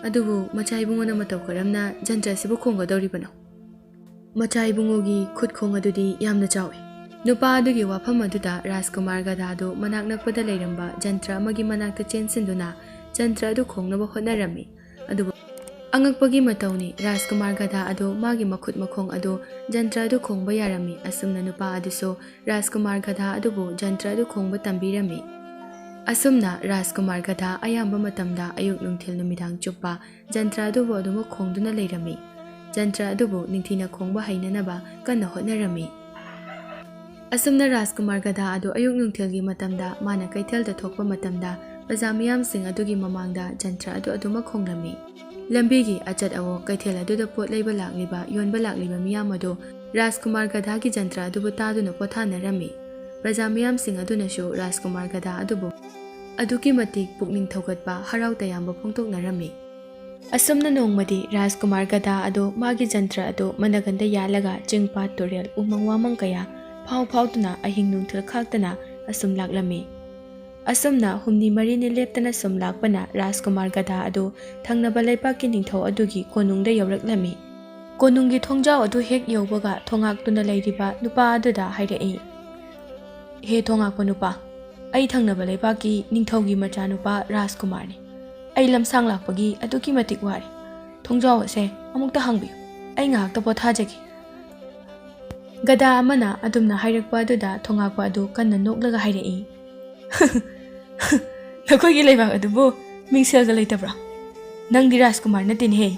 ꯑꯗꯨꯕꯨ ꯃꯆꯥ ꯏꯕꯨꯡꯉꯣꯅ ꯃꯇꯧ ꯀꯔꯝꯅ ꯖꯟꯇ꯭ꯔ ꯑꯁꯤꯕꯨ ꯈꯣꯡꯒꯗꯧꯔꯤꯕꯅꯣ?" "ꯃꯆꯥ ꯏꯕꯨꯡꯉꯣꯒꯤ ꯈꯨꯠ ꯈꯣꯡ ꯑꯗꯨꯗꯤ ꯌꯥꯝꯅ ꯆꯥꯎꯏ꯫ ꯅꯨꯄꯥ ꯑꯗꯨꯒꯤ ꯋꯥꯐꯝ ꯑꯗꯨꯗ ꯔꯥꯖꯀꯨꯃꯥꯔ ꯒꯙꯥꯗꯨ ꯃꯅꯥꯛ ꯅꯛꯄꯗ ꯂꯩꯔꯝꯕ ꯖꯟꯇ꯭ꯔ ꯑꯃꯒꯤ ꯃꯅꯥꯛꯇ ꯆꯦꯟꯁꯤꯟꯗꯨꯅ ꯖꯟꯇ꯭ꯔ ꯑꯗꯨ ꯈꯣꯡꯅꯕ ꯍꯣꯠꯅꯔꯝꯃꯤ꯫ ꯑꯗꯨꯕꯨ ꯑꯉꯛꯄꯒꯤ ꯃꯇꯧꯅꯤ, ꯔꯥꯖꯀꯨꯃꯥꯔ ꯒꯙꯥ ꯑꯗꯨ ꯃꯥꯒꯤ ꯃꯈꯨꯠ ꯃꯈꯣꯡ ꯑꯗꯨ ꯖꯟꯇ꯭ꯔ ꯑꯗꯨ ꯈꯣꯡꯕ ꯌꯥꯔꯝꯃꯤ꯫ ꯑꯁꯨꯝꯅ ꯅꯨꯄꯥ ꯑꯗꯨꯁꯨ ꯔꯥꯖꯀꯨꯃꯥꯔ ꯒꯙꯥ ꯑꯗꯨꯕꯨ ꯖꯟꯇ꯭ꯔ ꯑꯗꯨ ꯈꯣꯡꯕ ꯇꯝꯕꯤꯔꯝꯃꯤ꯫ ꯑꯁꯨꯝꯅ ꯔꯥꯖꯀꯨꯃꯥꯔ ꯒꯙꯥ ꯑꯌꯥꯝꯕ ꯃꯇꯝꯗ ꯑꯌꯨꯛ ꯅꯨꯡꯊꯤꯜ ꯅꯨꯃꯤꯗꯥꯡ ꯆꯨꯞꯄ ꯖꯟꯇ꯭ꯔ ꯑꯗꯨꯕꯨ ꯑꯗꯨꯃꯛ ꯈꯣꯡꯗꯨꯅ ꯂꯩꯔꯝꯃꯤ꯫ ꯖꯟꯇ꯭ꯔ ꯑꯗꯨꯕꯨ ꯅꯤꯡꯊꯤꯅ ꯈꯣꯡꯕ ꯍꯩꯅꯅꯕ ꯀꯟꯅ ꯍꯣꯠꯅꯔꯝꯃꯤ꯫ ꯑꯁꯨꯝꯅ ꯔꯥꯖꯀꯨꯃꯥꯔ ꯒꯙꯥ ꯑꯗꯨ ꯑꯌꯨꯛ ꯅꯨꯡꯊꯤꯜꯒꯤ ꯃꯇꯝꯗ ꯃꯥꯅ ꯀꯩꯊꯦꯜꯗ ꯊꯣꯛꯄ ꯃꯇꯝꯗ ꯄ꯭ꯔꯖꯥ ꯃꯤꯌꯥꯝꯁꯤꯡ ꯑꯗꯨꯒꯤ ꯃꯃꯥꯡꯗ ꯖꯟꯇ꯭ꯔ ꯑꯗꯨ ꯑꯗꯨꯃꯛ ꯈꯣꯡꯂꯝꯃꯤ꯫ ꯂꯝꯕꯤꯒꯤ ꯑꯆꯠ ꯑꯋꯣꯛ ꯀꯩꯊꯦꯜ ꯑꯗꯨꯗ ꯄꯣꯠ ꯂꯩꯕ ꯂꯥꯛꯂꯤꯕ, ꯌꯣꯟꯕ ꯂꯥꯛꯂꯤꯕ ꯃꯤꯌꯥꯝ ꯑꯗꯨ ꯔꯥꯖꯀꯨꯃꯥꯔ ꯒꯙꯥꯒꯤ ꯖꯟꯇ꯭ꯔ ꯑꯗꯨꯕꯨ ꯇꯥꯗꯨꯅ ꯄꯣꯊꯥꯅꯔꯝꯃꯤ꯫ ꯄ꯭ꯔꯖꯥ ꯃꯤꯌꯥꯝꯁꯤꯡ ꯑꯗꯨꯅꯁꯨ ꯔꯥꯖꯀꯨꯃꯥꯔ ꯒꯙꯥ ꯑꯗꯨꯕꯨ ꯑꯗꯨꯛꯀꯤ ꯃꯇꯤꯛ ꯄꯨꯛꯅꯤꯡ ꯊꯧꯒꯠꯄ, ꯍꯔꯥꯎ ꯇꯌꯥꯝꯕ ꯐꯣꯡꯗꯣꯛꯅꯔꯝꯃꯤ꯫ ꯑꯁꯨꯝꯅ ꯅꯣꯡꯃꯗꯤ ꯔꯥꯖꯀꯨꯃꯥꯔ ꯒꯙꯥ ꯑꯗꯨ ꯃꯥꯒꯤ ꯖꯟꯇ꯭ꯔ ꯑꯗꯨ ꯃꯅꯒꯟꯗ ꯌꯥꯜꯂꯒ ꯆꯤꯡ ꯄꯥꯠ ꯇꯨꯔꯦꯜ ꯎꯃꯪ ꯋꯥꯃꯪ ꯀꯌꯥ ꯐꯥꯎ ꯐꯥꯎꯗꯨꯅ ꯑꯍꯤꯡ ꯅꯨꯡꯊꯤꯜ ꯈꯥꯛꯇꯅ ꯑꯁꯨꯝ ꯂꯥꯛꯂꯝꯃꯤ꯫ ꯑꯁꯨꯝꯅ ꯍꯨꯝꯅꯤ ꯃꯔꯤꯅꯤ ꯂꯦꯞꯇꯅ ꯁꯨꯝ ꯂꯥꯛꯄꯅ ꯔꯥꯖꯀꯨꯃꯥꯔ ꯒꯙꯥ ꯑꯗꯨ ꯊꯪꯅꯕ ꯂꯩꯕꯥꯛꯀꯤ ꯅꯤꯡꯊꯧ ꯑꯗꯨꯒꯤ ꯀꯣꯅꯨꯡꯗ ꯌꯧꯔꯛꯂꯝꯃꯤ꯫ ꯀꯣꯅꯨꯡꯒꯤ ꯊꯣꯡꯖꯥꯎ ꯑꯗꯨ ꯍꯦꯛ ꯌꯧꯕꯒ ꯊꯣꯉꯥꯛꯇꯨꯅ ꯂꯩꯔꯤꯕ ꯅꯨꯄꯥ ꯑꯗꯨꯗ ꯍꯥꯏꯔꯛꯏ, "ꯍꯦ ꯊꯣꯉꯥꯛꯄ ꯅꯨꯄꯥ, ꯑꯩ ꯊꯪꯅꯕ ꯂꯩꯕꯥꯛꯀꯤ ꯅꯤꯡꯊꯧꯒꯤ ꯃꯆꯥꯅꯨꯄꯥ ꯔꯥꯖꯀꯨꯃꯥꯔꯅꯤ꯫ ꯑꯩ ꯂꯝꯁꯥꯡ ꯂꯥꯛꯄꯒꯤ ꯑꯗꯨꯛꯀꯤ ꯃꯇꯤꯛ ꯋꯥꯔꯦ꯫ ꯊꯣꯡꯖꯥꯎ ꯑꯁꯦ ꯑꯃꯨꯛꯇ ꯍꯥꯡꯕꯤꯌꯨ꯫ ꯑꯩ ꯉꯥꯏꯍꯥꯛꯇ ꯄꯣꯊꯥꯖꯒꯦ꯫" ꯒꯙꯥ ꯑꯃꯅ ꯑꯗꯨꯝꯅ ꯍꯥꯏꯔꯛꯄ ꯑꯗꯨꯗ ꯊꯣꯉꯥꯛꯄ ꯑꯗꯨ ꯀꯟꯅ ꯅꯣꯛꯂꯒ ꯍꯥꯏꯔꯛꯏ, "ꯅꯈꯣꯏꯒꯤ ꯂꯩꯕꯥꯛ ꯑꯗꯨꯕꯨ ꯃꯤꯡꯁꯦꯜꯒ ꯂꯩꯇꯕ꯭ꯔꯥ? ꯅꯪꯗꯤ ꯔꯥꯖꯀꯨꯃꯥꯔ ꯅꯠꯇꯦꯅꯦꯍꯦ,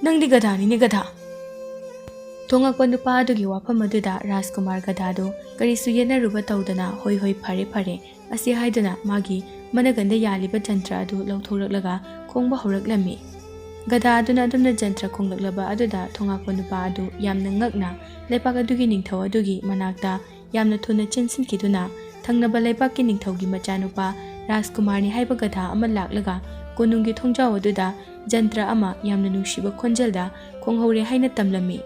ꯅꯪꯗꯤ ꯒꯙꯥꯅꯤꯅꯦ, ꯒꯙꯥ!" ꯊꯣꯉꯛꯄ ꯅꯨꯄꯥ ꯑꯗꯨꯒꯤ ꯋꯥꯐꯝ ꯑꯗꯨꯗ ꯔꯥꯖꯀꯨꯃꯥꯔ ꯒꯙꯥꯗꯨ ꯀꯔꯤꯁꯨ ꯌꯦꯠꯅꯔꯨꯕ ꯇꯧꯗꯅ, "ꯍꯣꯏ, ꯍꯣꯏ, ꯐꯔꯦ, ꯐꯔꯦ," ꯑꯁꯤ ꯍꯥꯏꯗꯨꯅ ꯃꯥꯒꯤ ꯃꯅꯒꯟꯗ ꯌꯥꯜꯂꯤꯕ ꯖꯟꯇ꯭ꯔ ꯑꯗꯨ ꯂꯧꯊꯣꯔꯛꯂꯒ ꯈꯣꯡꯕ ꯍꯧꯔꯛꯂꯝꯃꯤ꯫ ꯒꯙꯥ ꯑꯗꯨꯅ ꯑꯗꯨꯝꯅ ꯖꯟꯇ꯭ꯔ ꯈꯣꯡꯂꯛꯂꯕ ꯑꯗꯨꯗ ꯊꯣꯉꯥꯛꯄ ꯅꯨꯄꯥ ꯑꯗꯨ ꯌꯥꯝꯅ ꯉꯛꯅ ꯂꯩꯄꯥꯛ ꯑꯗꯨꯒꯤ ꯅꯤꯡꯊꯧ ꯑꯗꯨꯒꯤ ꯃꯅꯥꯛꯇ ꯌꯥꯝꯅ ꯊꯨꯅ ꯆꯦꯟꯁꯤꯟꯈꯤꯗꯨꯅ, ꯊꯪꯅꯕ ꯂꯩꯕꯥꯛꯀꯤ ꯅꯤꯡꯊꯧꯒꯤ ꯃꯆꯥꯅꯨꯄꯥ ꯔꯥꯖꯀꯨꯃꯥꯔꯅꯤ ꯍꯥꯏꯕ ꯒꯙꯥ ꯑꯃ ꯂꯥꯛꯂꯒ ꯀꯣꯅꯨꯡꯒꯤ ꯊꯣꯡꯖꯥꯎ ꯑꯗꯨꯗ ꯖꯟꯇ꯭ꯔ ꯑꯃ ꯌꯥꯝꯅ ꯅꯨꯡꯁꯤꯕ ꯈꯣꯟꯖꯦꯜꯗ ꯈꯣꯡꯍꯧꯔꯦ ꯍꯥꯏꯅ ꯇꯝꯂꯝꯃꯤ꯫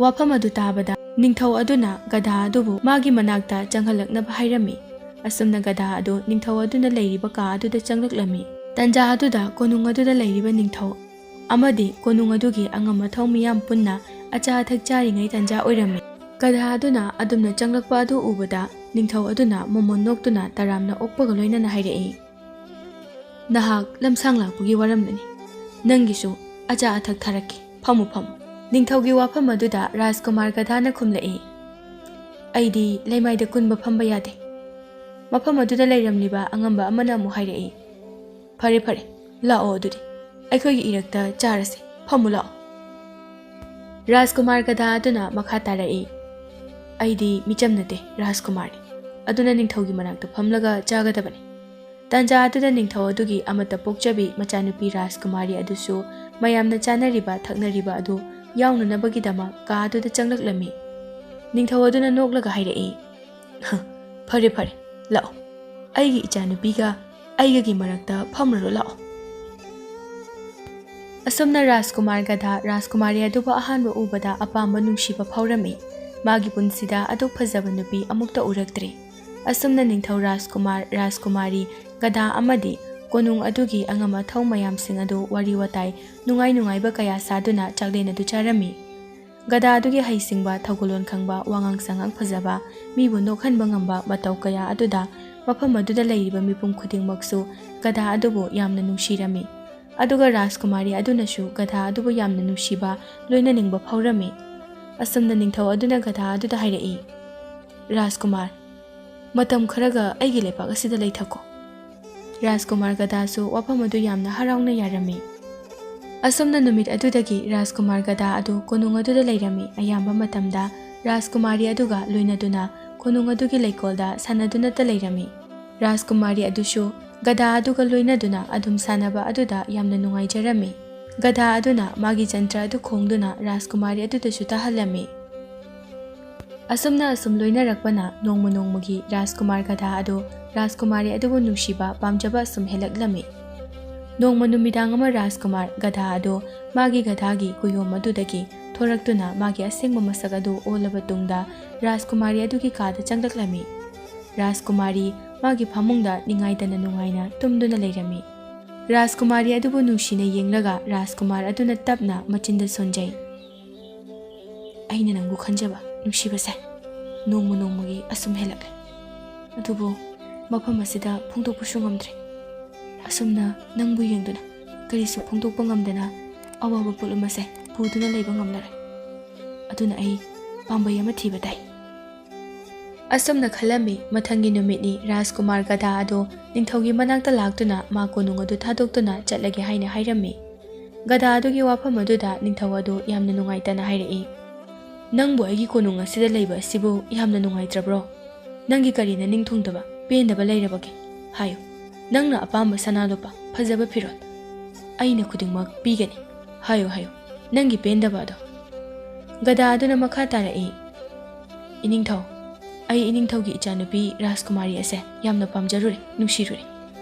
ꯋꯥꯐꯝ ꯑꯗꯨ ꯇꯥꯕꯗ ꯅꯤꯡꯊꯧ ꯑꯗꯨꯅ ꯒꯙꯥ ꯑꯗꯨꯕꯨ ꯃꯥꯒꯤ ꯃꯅꯥꯛꯇ ꯆꯪꯍꯜꯂꯛꯅꯕ ꯍꯥꯏꯔꯝꯃꯤ꯫ ꯑꯁꯨꯝꯅ ꯒꯙꯥ ꯑꯗꯨ ꯅꯤꯡꯊꯧ ꯑꯗꯨꯅ ꯂꯩꯔꯤꯕ ꯀꯥ ꯑꯗꯨꯗ ꯆꯪꯂꯛꯂꯝꯃꯤ꯫ ꯇꯟꯖꯥ ꯑꯗꯨꯗ ꯀꯣꯅꯨꯡ ꯑꯗꯨꯗ ꯂꯩꯔꯤꯕ ꯅꯤꯡꯊꯧ ꯑꯃꯗꯤ ꯀꯣꯅꯨꯡ ꯑꯗꯨꯒꯤ ꯑꯉꯝ ꯑꯊꯧ ꯃꯤꯌꯥꯝ ꯄꯨꯟꯅ ꯑꯆꯥ ꯑꯊꯛ ꯆꯥꯔꯤꯉꯩ ꯇꯟꯖꯥ ꯑꯣꯏꯔꯝꯃꯤ꯫ ꯒꯙꯥ ꯑꯗꯨꯅ ꯑꯗꯨꯝꯅ ꯆꯪꯂꯛꯄ ꯑꯗꯨ ꯎꯕꯗ ꯅꯤꯡꯊꯧ ꯑꯗꯨꯅ ꯃꯃꯣꯟ ꯅꯣꯛꯇꯨꯅ ꯇꯔꯥꯝꯅ ꯑꯣꯛꯄꯒ ꯂꯣꯏꯅꯅ ꯍꯥꯏꯔꯛꯏ, "ꯅꯍꯥꯛ ꯂꯝꯁꯥꯡ ꯂꯥꯛꯄꯒꯤ ꯋꯥꯔꯝꯂꯅꯤ꯫ ꯅꯪꯒꯤꯁꯨ ꯑꯆꯥ ꯑꯊꯛ ꯊꯥꯔꯛꯀꯦ꯫ ꯐꯝꯃꯨ, ꯐꯝꯃꯨ꯫" ꯅꯤꯡꯊꯧꯒꯤ ꯋꯥꯐꯝ ꯑꯗꯨꯗ ꯔꯥꯖꯀꯨꯃꯥꯔ ꯒꯙꯥꯅ ꯈꯨꯝꯂꯛꯏ, "ꯑꯩꯗꯤ ꯂꯩꯃꯥꯏꯗ ꯀꯨꯟꯕ ꯐꯝꯕ ꯌꯥꯗꯦ꯫ ꯃꯐꯝ ꯑꯗꯨꯗ ꯂꯩꯔꯝꯂꯤꯕ ꯑꯉꯝꯕ ꯑꯃꯅ ꯑꯃꯨꯛ ꯍꯥꯏꯔꯛꯏ, "ꯐꯔꯦ, ꯐꯔꯦ, ꯂꯥꯛꯑꯣ ꯑꯗꯨꯗꯤ꯫ ꯑꯩꯈꯣꯏꯒꯤ ꯏꯔꯛꯇ ꯆꯥꯔꯁꯦ꯫ ꯐꯝꯃꯨ ꯂꯥꯛꯑꯣ꯫" ꯔꯥꯖꯀꯨꯃꯥꯔ ꯒꯙꯥ ꯑꯗꯨꯅ ꯃꯈꯥ ꯇꯥꯔꯛꯏ, "ꯑꯩꯗꯤ ꯃꯤꯆꯝ ꯅꯠꯇꯦ, ꯔꯥꯖꯀꯨꯃꯥꯔꯅꯤ꯫ ꯑꯗꯨꯅ ꯅꯤꯡꯊꯧꯒꯤ ꯃꯅꯥꯛꯇ ꯐꯝꯂꯒ ꯆꯥꯒꯗꯕꯅꯤ꯫" ꯇꯥꯟꯖꯥ ꯑꯗꯨꯗ ꯅꯤꯡꯊꯧ ꯑꯗꯨꯒꯤ ꯑꯃꯠꯇ ꯄꯣꯛꯆꯕꯤ ꯃꯆꯥꯅꯨꯄꯤ ꯔꯥꯖꯀꯨꯃꯥꯔꯤ ꯑꯗꯨꯁꯨ ꯃꯌꯥꯝꯅ ꯆꯥꯅꯔꯤꯕ ꯊꯛꯅꯔꯤꯕ ꯑꯗꯨ ꯌꯥꯎꯅꯅꯕꯒꯤꯗꯃꯛ ꯀꯥ ꯑꯗꯨꯗ ꯆꯪꯂꯛꯂꯝꯃꯤ꯫ ꯅꯤꯡꯊꯧ ꯑꯗꯨꯅ ꯅꯣꯛꯂꯒ ꯍꯥꯏꯔꯛꯏ, "ꯍ, ꯐꯔꯦ, ꯐꯔꯦ, ꯂꯥꯛꯑꯣ꯫ ꯑꯩꯒꯤ ꯏꯆꯥꯅꯨꯄꯤꯒ ꯑꯩꯒꯒꯤ ꯃꯔꯛꯇ ꯐꯝꯔꯨꯔꯣ, ꯂꯥꯛꯑꯣ꯫" ꯑꯁꯨꯝꯅ ꯔꯥꯖꯀꯨꯃꯥꯔ ꯒꯙꯥ ꯔꯥꯖꯀꯨꯃꯥꯔꯤ ꯑꯗꯨꯕꯨ ꯑꯍꯥꯟꯕ ꯎꯕꯗ ꯑꯄꯥꯝꯕ ꯅꯨꯡꯁꯤꯕ ꯐꯥꯎꯔꯝꯃꯤ꯫ ꯃꯥꯒꯤ ꯄꯨꯟꯁꯤꯗ ꯑꯗꯨꯛ ꯐꯖꯕ ꯅꯨꯄꯤ ꯑꯃꯨꯛꯇ ꯎꯔꯛꯇ꯭ꯔꯤ꯫ ꯑꯁꯨꯝꯅ ꯅꯤꯡꯊꯧ ꯔꯥꯖꯀꯨꯃꯥꯔ, ꯔꯥꯖꯀꯨꯃꯥꯔꯤ, ꯒꯙꯥ ꯑꯃꯗꯤ ꯀꯣꯅꯨꯡ ꯑꯗꯨꯒꯤ ꯑꯉꯝ ꯑꯊꯧ ꯃꯌꯥꯝꯁꯤꯡ ꯑꯗꯨ ꯋꯥꯔꯤ ꯋꯥꯇꯥꯏ ꯅꯨꯡꯉꯥꯏ ꯅꯨꯡꯉꯥꯏꯕ ꯀꯌꯥ ꯁꯥꯗꯨꯅ ꯆꯥꯛꯂꯦꯟ ꯑꯗꯨ ꯆꯥꯔꯝꯃꯤ꯫ ꯒꯙꯥ ꯑꯗꯨꯒꯤ ꯍꯩꯁꯤꯡꯕ, ꯊꯧꯒꯜꯂꯣꯟ ꯈꯪꯕ, ꯋꯥꯉꯥꯡ ꯁꯉꯥꯡ ꯐꯖꯕ, ꯃꯤꯕꯨ ꯅꯣꯛꯍꯟꯕ ꯉꯝꯕ ꯃꯇꯧ ꯀꯌꯥ ꯑꯗꯨꯗ ꯃꯐꯝ ꯑꯗꯨꯗ ꯂꯩꯔꯤꯕ ꯃꯤꯄꯨꯝ ꯈꯨꯗꯤꯡꯃꯛꯁꯨ ꯒꯙꯥ ꯑꯗꯨꯕꯨ ꯌꯥꯝꯅ ꯅꯨꯡꯁꯤꯔꯝꯃꯤ꯫ ꯑꯗꯨꯒ ꯔꯥꯖꯀꯨꯃꯥꯔꯤ ꯑꯗꯨꯅꯁꯨ ꯒꯙꯥ ꯑꯗꯨꯕꯨ ꯌꯥꯝꯅ ꯅꯨꯡꯁꯤꯕ, ꯂꯣꯏꯅꯅꯤꯡꯕ ꯐꯥꯎꯔꯝꯃꯤ꯫ ꯑꯁꯨꯝꯅ ꯅꯤꯡꯊꯧ ꯑꯗꯨꯅ ꯒꯙꯥ ꯑꯗꯨꯗ ꯍꯥꯏꯔꯛꯏ, "ꯔꯥꯖꯀꯨꯃꯥꯔ, ꯃꯇꯝ ꯈꯔꯒ ꯑꯩꯒꯤ ꯂꯩꯄꯥꯛ ꯑꯁꯤꯗ ꯂꯩꯊꯈꯣ꯫" ꯔꯥꯖꯀꯨꯃꯥꯔ ꯒꯙꯥꯁꯨ ꯋꯥꯐꯝ ꯑꯗꯨ ꯌꯥꯝꯅ ꯍꯔꯥꯎꯅ ꯌꯥꯔꯝꯃꯤ꯫ ꯑꯁꯨꯝꯅ ꯅꯨꯃꯤꯠ ꯑꯗꯨꯗꯒꯤ ꯔꯥꯖꯀꯨꯃꯥꯔ ꯒꯙꯥ ꯑꯗꯨ ꯀꯣꯅꯨꯡ ꯑꯗꯨꯗ ꯂꯩꯔꯝꯃꯤ꯫ ꯑꯌꯥꯝꯕ ꯃꯇꯝꯗ ꯔꯥꯖꯀꯨꯃꯥꯔꯤ ꯑꯗꯨꯒ ꯂꯣꯏꯅꯗꯨꯅ ꯀꯣꯅꯨꯡ ꯑꯗꯨꯒꯤ ꯂꯩꯀꯣꯜꯗ ꯁꯥꯟꯅꯗꯨꯅꯇ ꯂꯩꯔꯝꯃꯤ꯫ ꯔꯥꯖꯀꯨꯃꯥꯔꯤ ꯑꯗꯨꯁꯨ ꯒꯙꯥ ꯑꯗꯨꯒ ꯂꯣꯏꯅꯗꯨꯅ ꯑꯗꯨꯝ ꯁꯥꯟꯅꯕ ꯑꯗꯨꯗ ꯌꯥꯝꯅ ꯅꯨꯡꯉꯥꯏꯖꯔꯝꯃꯤ꯫ ꯒꯙꯥ ꯑꯗꯨꯅ ꯃꯥꯒꯤ ꯖꯟꯇ꯭ꯔ ꯑꯗꯨ ꯈꯣꯡꯗꯨꯅ ꯔꯥꯖꯀꯨꯃꯥꯔꯤ ꯑꯗꯨꯗꯁꯨ ꯇꯥꯍꯜꯂꯝꯃꯤ꯫ ꯑꯁꯨꯝꯅ ꯑꯁꯨꯝ ꯂꯣꯏꯅꯔꯛꯄꯅ ꯅꯣꯡꯃ ꯅꯣꯡꯃꯒꯤ ꯔꯥꯖꯀꯨꯃꯥꯔ ꯒꯙꯥ ꯑꯗꯨ ꯔꯥꯖꯀꯨꯃꯥꯔꯤ ꯑꯗꯨꯕꯨ ꯅꯨꯡꯁꯤꯕ, ꯄꯥꯝꯖꯕ ꯑꯁꯨꯝ ꯍꯦꯜꯂꯛꯂꯝꯃꯤ꯫ ꯅꯣꯡꯃ ꯅꯨꯃꯤꯗꯥꯡ ꯑꯃ ꯔꯥꯖꯀꯨꯃꯥꯔ ꯒꯙꯥ ꯑꯗꯨ ꯃꯥꯒꯤ ꯒꯙꯥꯒꯤ ꯀꯨꯌꯣꯝ ꯑꯗꯨꯗꯒꯤ ꯊꯣꯔꯛꯇꯨꯅ ꯃꯥꯒꯤ ꯑꯁꯦꯡꯕ ꯃꯁꯛ ꯑꯗꯨ ꯑꯣꯜꯂꯕ ꯇꯨꯡꯗ ꯔꯥꯖꯀꯨꯃꯥꯔꯤ ꯑꯗꯨꯒꯤ ꯀꯥꯗ ꯆꯪꯂꯛꯂꯝꯃꯤ꯫ ꯔꯥꯖꯀꯨꯃꯥꯔꯤ ꯃꯥꯒꯤ ꯐꯃꯨꯡꯗ ꯅꯤꯡꯉꯥꯏꯇꯅ ꯅꯨꯡꯉꯥꯏꯅ ꯇꯨꯝꯗꯨꯅ ꯂꯩꯔꯝꯃꯤ꯫ ꯔꯥꯖꯀꯨꯃꯥꯔꯤ ꯑꯗꯨꯕꯨ ꯅꯨꯡꯁꯤꯅ ꯌꯦꯡꯂꯒ ꯔꯥꯖꯀꯨꯃꯥꯔ ꯑꯗꯨꯅ ꯇꯞꯅ ꯃꯆꯤꯟꯗ ꯁꯣꯟꯖꯩ꯫ ꯑꯩꯅ ꯅꯪꯕꯨ ꯈꯟꯖꯕ ꯅꯨꯡꯁꯤꯕꯁꯦ ꯅꯣꯡꯃ ꯅꯣꯡꯃꯒꯤ ꯑꯁꯨꯝ ꯍꯦꯜꯂꯛꯂꯦ꯫ ꯑꯗꯨꯕꯨ ꯃꯐꯝ ꯑꯁꯤꯗ ꯐꯣꯡꯗꯣꯛꯄꯁꯨ ꯉꯝꯗ꯭ꯔꯦ꯫ ꯑꯁꯨꯝꯅ ꯅꯪꯕꯨ ꯌꯦꯡꯗꯨꯅ ꯀꯔꯤꯁꯨ ꯐꯣꯡꯗꯣꯛꯄ ꯉꯝꯗꯅ ꯑꯋꯥꯕ ꯄꯣꯠꯂꯨꯝ ꯑꯁꯦ ꯄꯨꯗꯨꯅ ꯂꯩꯕ ꯉꯝꯂꯔꯣꯏ꯫ ꯑꯗꯨꯅ ꯑꯩ ꯄꯥꯝꯕꯩ ꯑꯃ ꯊꯤꯕ ꯇꯥꯏ꯫ ꯑꯁꯨꯝꯅ ꯈꯜꯂꯝꯃꯤ꯫ ꯃꯊꯪꯒꯤ ꯅꯨꯃꯤꯠꯅꯤ꯫ ꯔꯥꯖꯀꯨꯃꯥꯔ ꯒꯙꯥ ꯑꯗꯨ ꯅꯤꯡꯊꯧꯒꯤ ꯃꯅꯥꯛꯇ ꯂꯥꯛꯇꯨꯅ ꯃꯥ ꯀꯣꯅꯨꯡ ꯑꯗꯨ ꯊꯥꯗꯣꯛꯇꯨꯅ ꯆꯠꯂꯒꯦ ꯍꯥꯏꯅ ꯍꯥꯏꯔꯝꯃꯤ꯫ ꯒꯙꯥ ꯑꯗꯨꯒꯤ ꯋꯥꯐꯝ ꯑꯗꯨꯗ ꯅꯤꯡꯊꯧ ꯑꯗꯨ ꯌꯥꯝꯅ ꯅꯨꯡꯉꯥꯏꯇꯅ ꯍꯥꯏꯔꯛꯏ, "ꯅꯪꯕꯨ ꯑꯩꯒꯤ ꯀꯣꯅꯨꯡ ꯑꯁꯤꯗ ꯂꯩꯕ ꯑꯁꯤꯕꯨ ꯌꯥꯝꯅ ꯅꯨꯡꯉꯥꯏꯇ꯭ꯔꯕ꯭ꯔꯣ? ꯅꯪꯒꯤ ꯀꯔꯤ ꯅꯅꯤꯡ ꯊꯨꯡꯗꯕ, ꯄꯦꯟꯗꯕ ꯂꯩꯔꯕꯒꯦ? ꯍꯥꯏꯌꯨ꯫ ꯅꯪꯅ ꯑꯄꯥꯝꯕ ꯁꯅꯥ ꯂꯨꯄꯥ, ꯐꯖꯕ ꯐꯤꯔꯣꯜ, ꯑꯩꯅ ꯈꯨꯗꯤꯡꯃꯛ ꯄꯤꯒꯅꯤ꯫ ꯍꯥꯏꯌꯨ, ꯍꯥꯏꯌꯨ, ꯅꯪꯒꯤ ꯄꯦꯟꯗꯕ ꯑꯗꯣ꯫" ꯒꯙꯥ ꯑꯗꯨꯅ ꯃꯈꯥ ꯇꯥꯔꯛꯏ, "ꯏꯅꯤꯡꯊꯧ, ꯑꯩ ꯏꯅꯤꯡꯊꯧꯒꯤ ꯏꯆꯥꯅꯨꯄꯤ ꯔꯥꯖꯀꯨꯃꯥꯔꯤ ꯑꯁꯦ ꯌꯥꯝꯅ ꯄꯥꯝꯖꯔꯨꯔꯦ, ꯅꯨꯡꯁꯤꯔꯨꯔꯦ꯫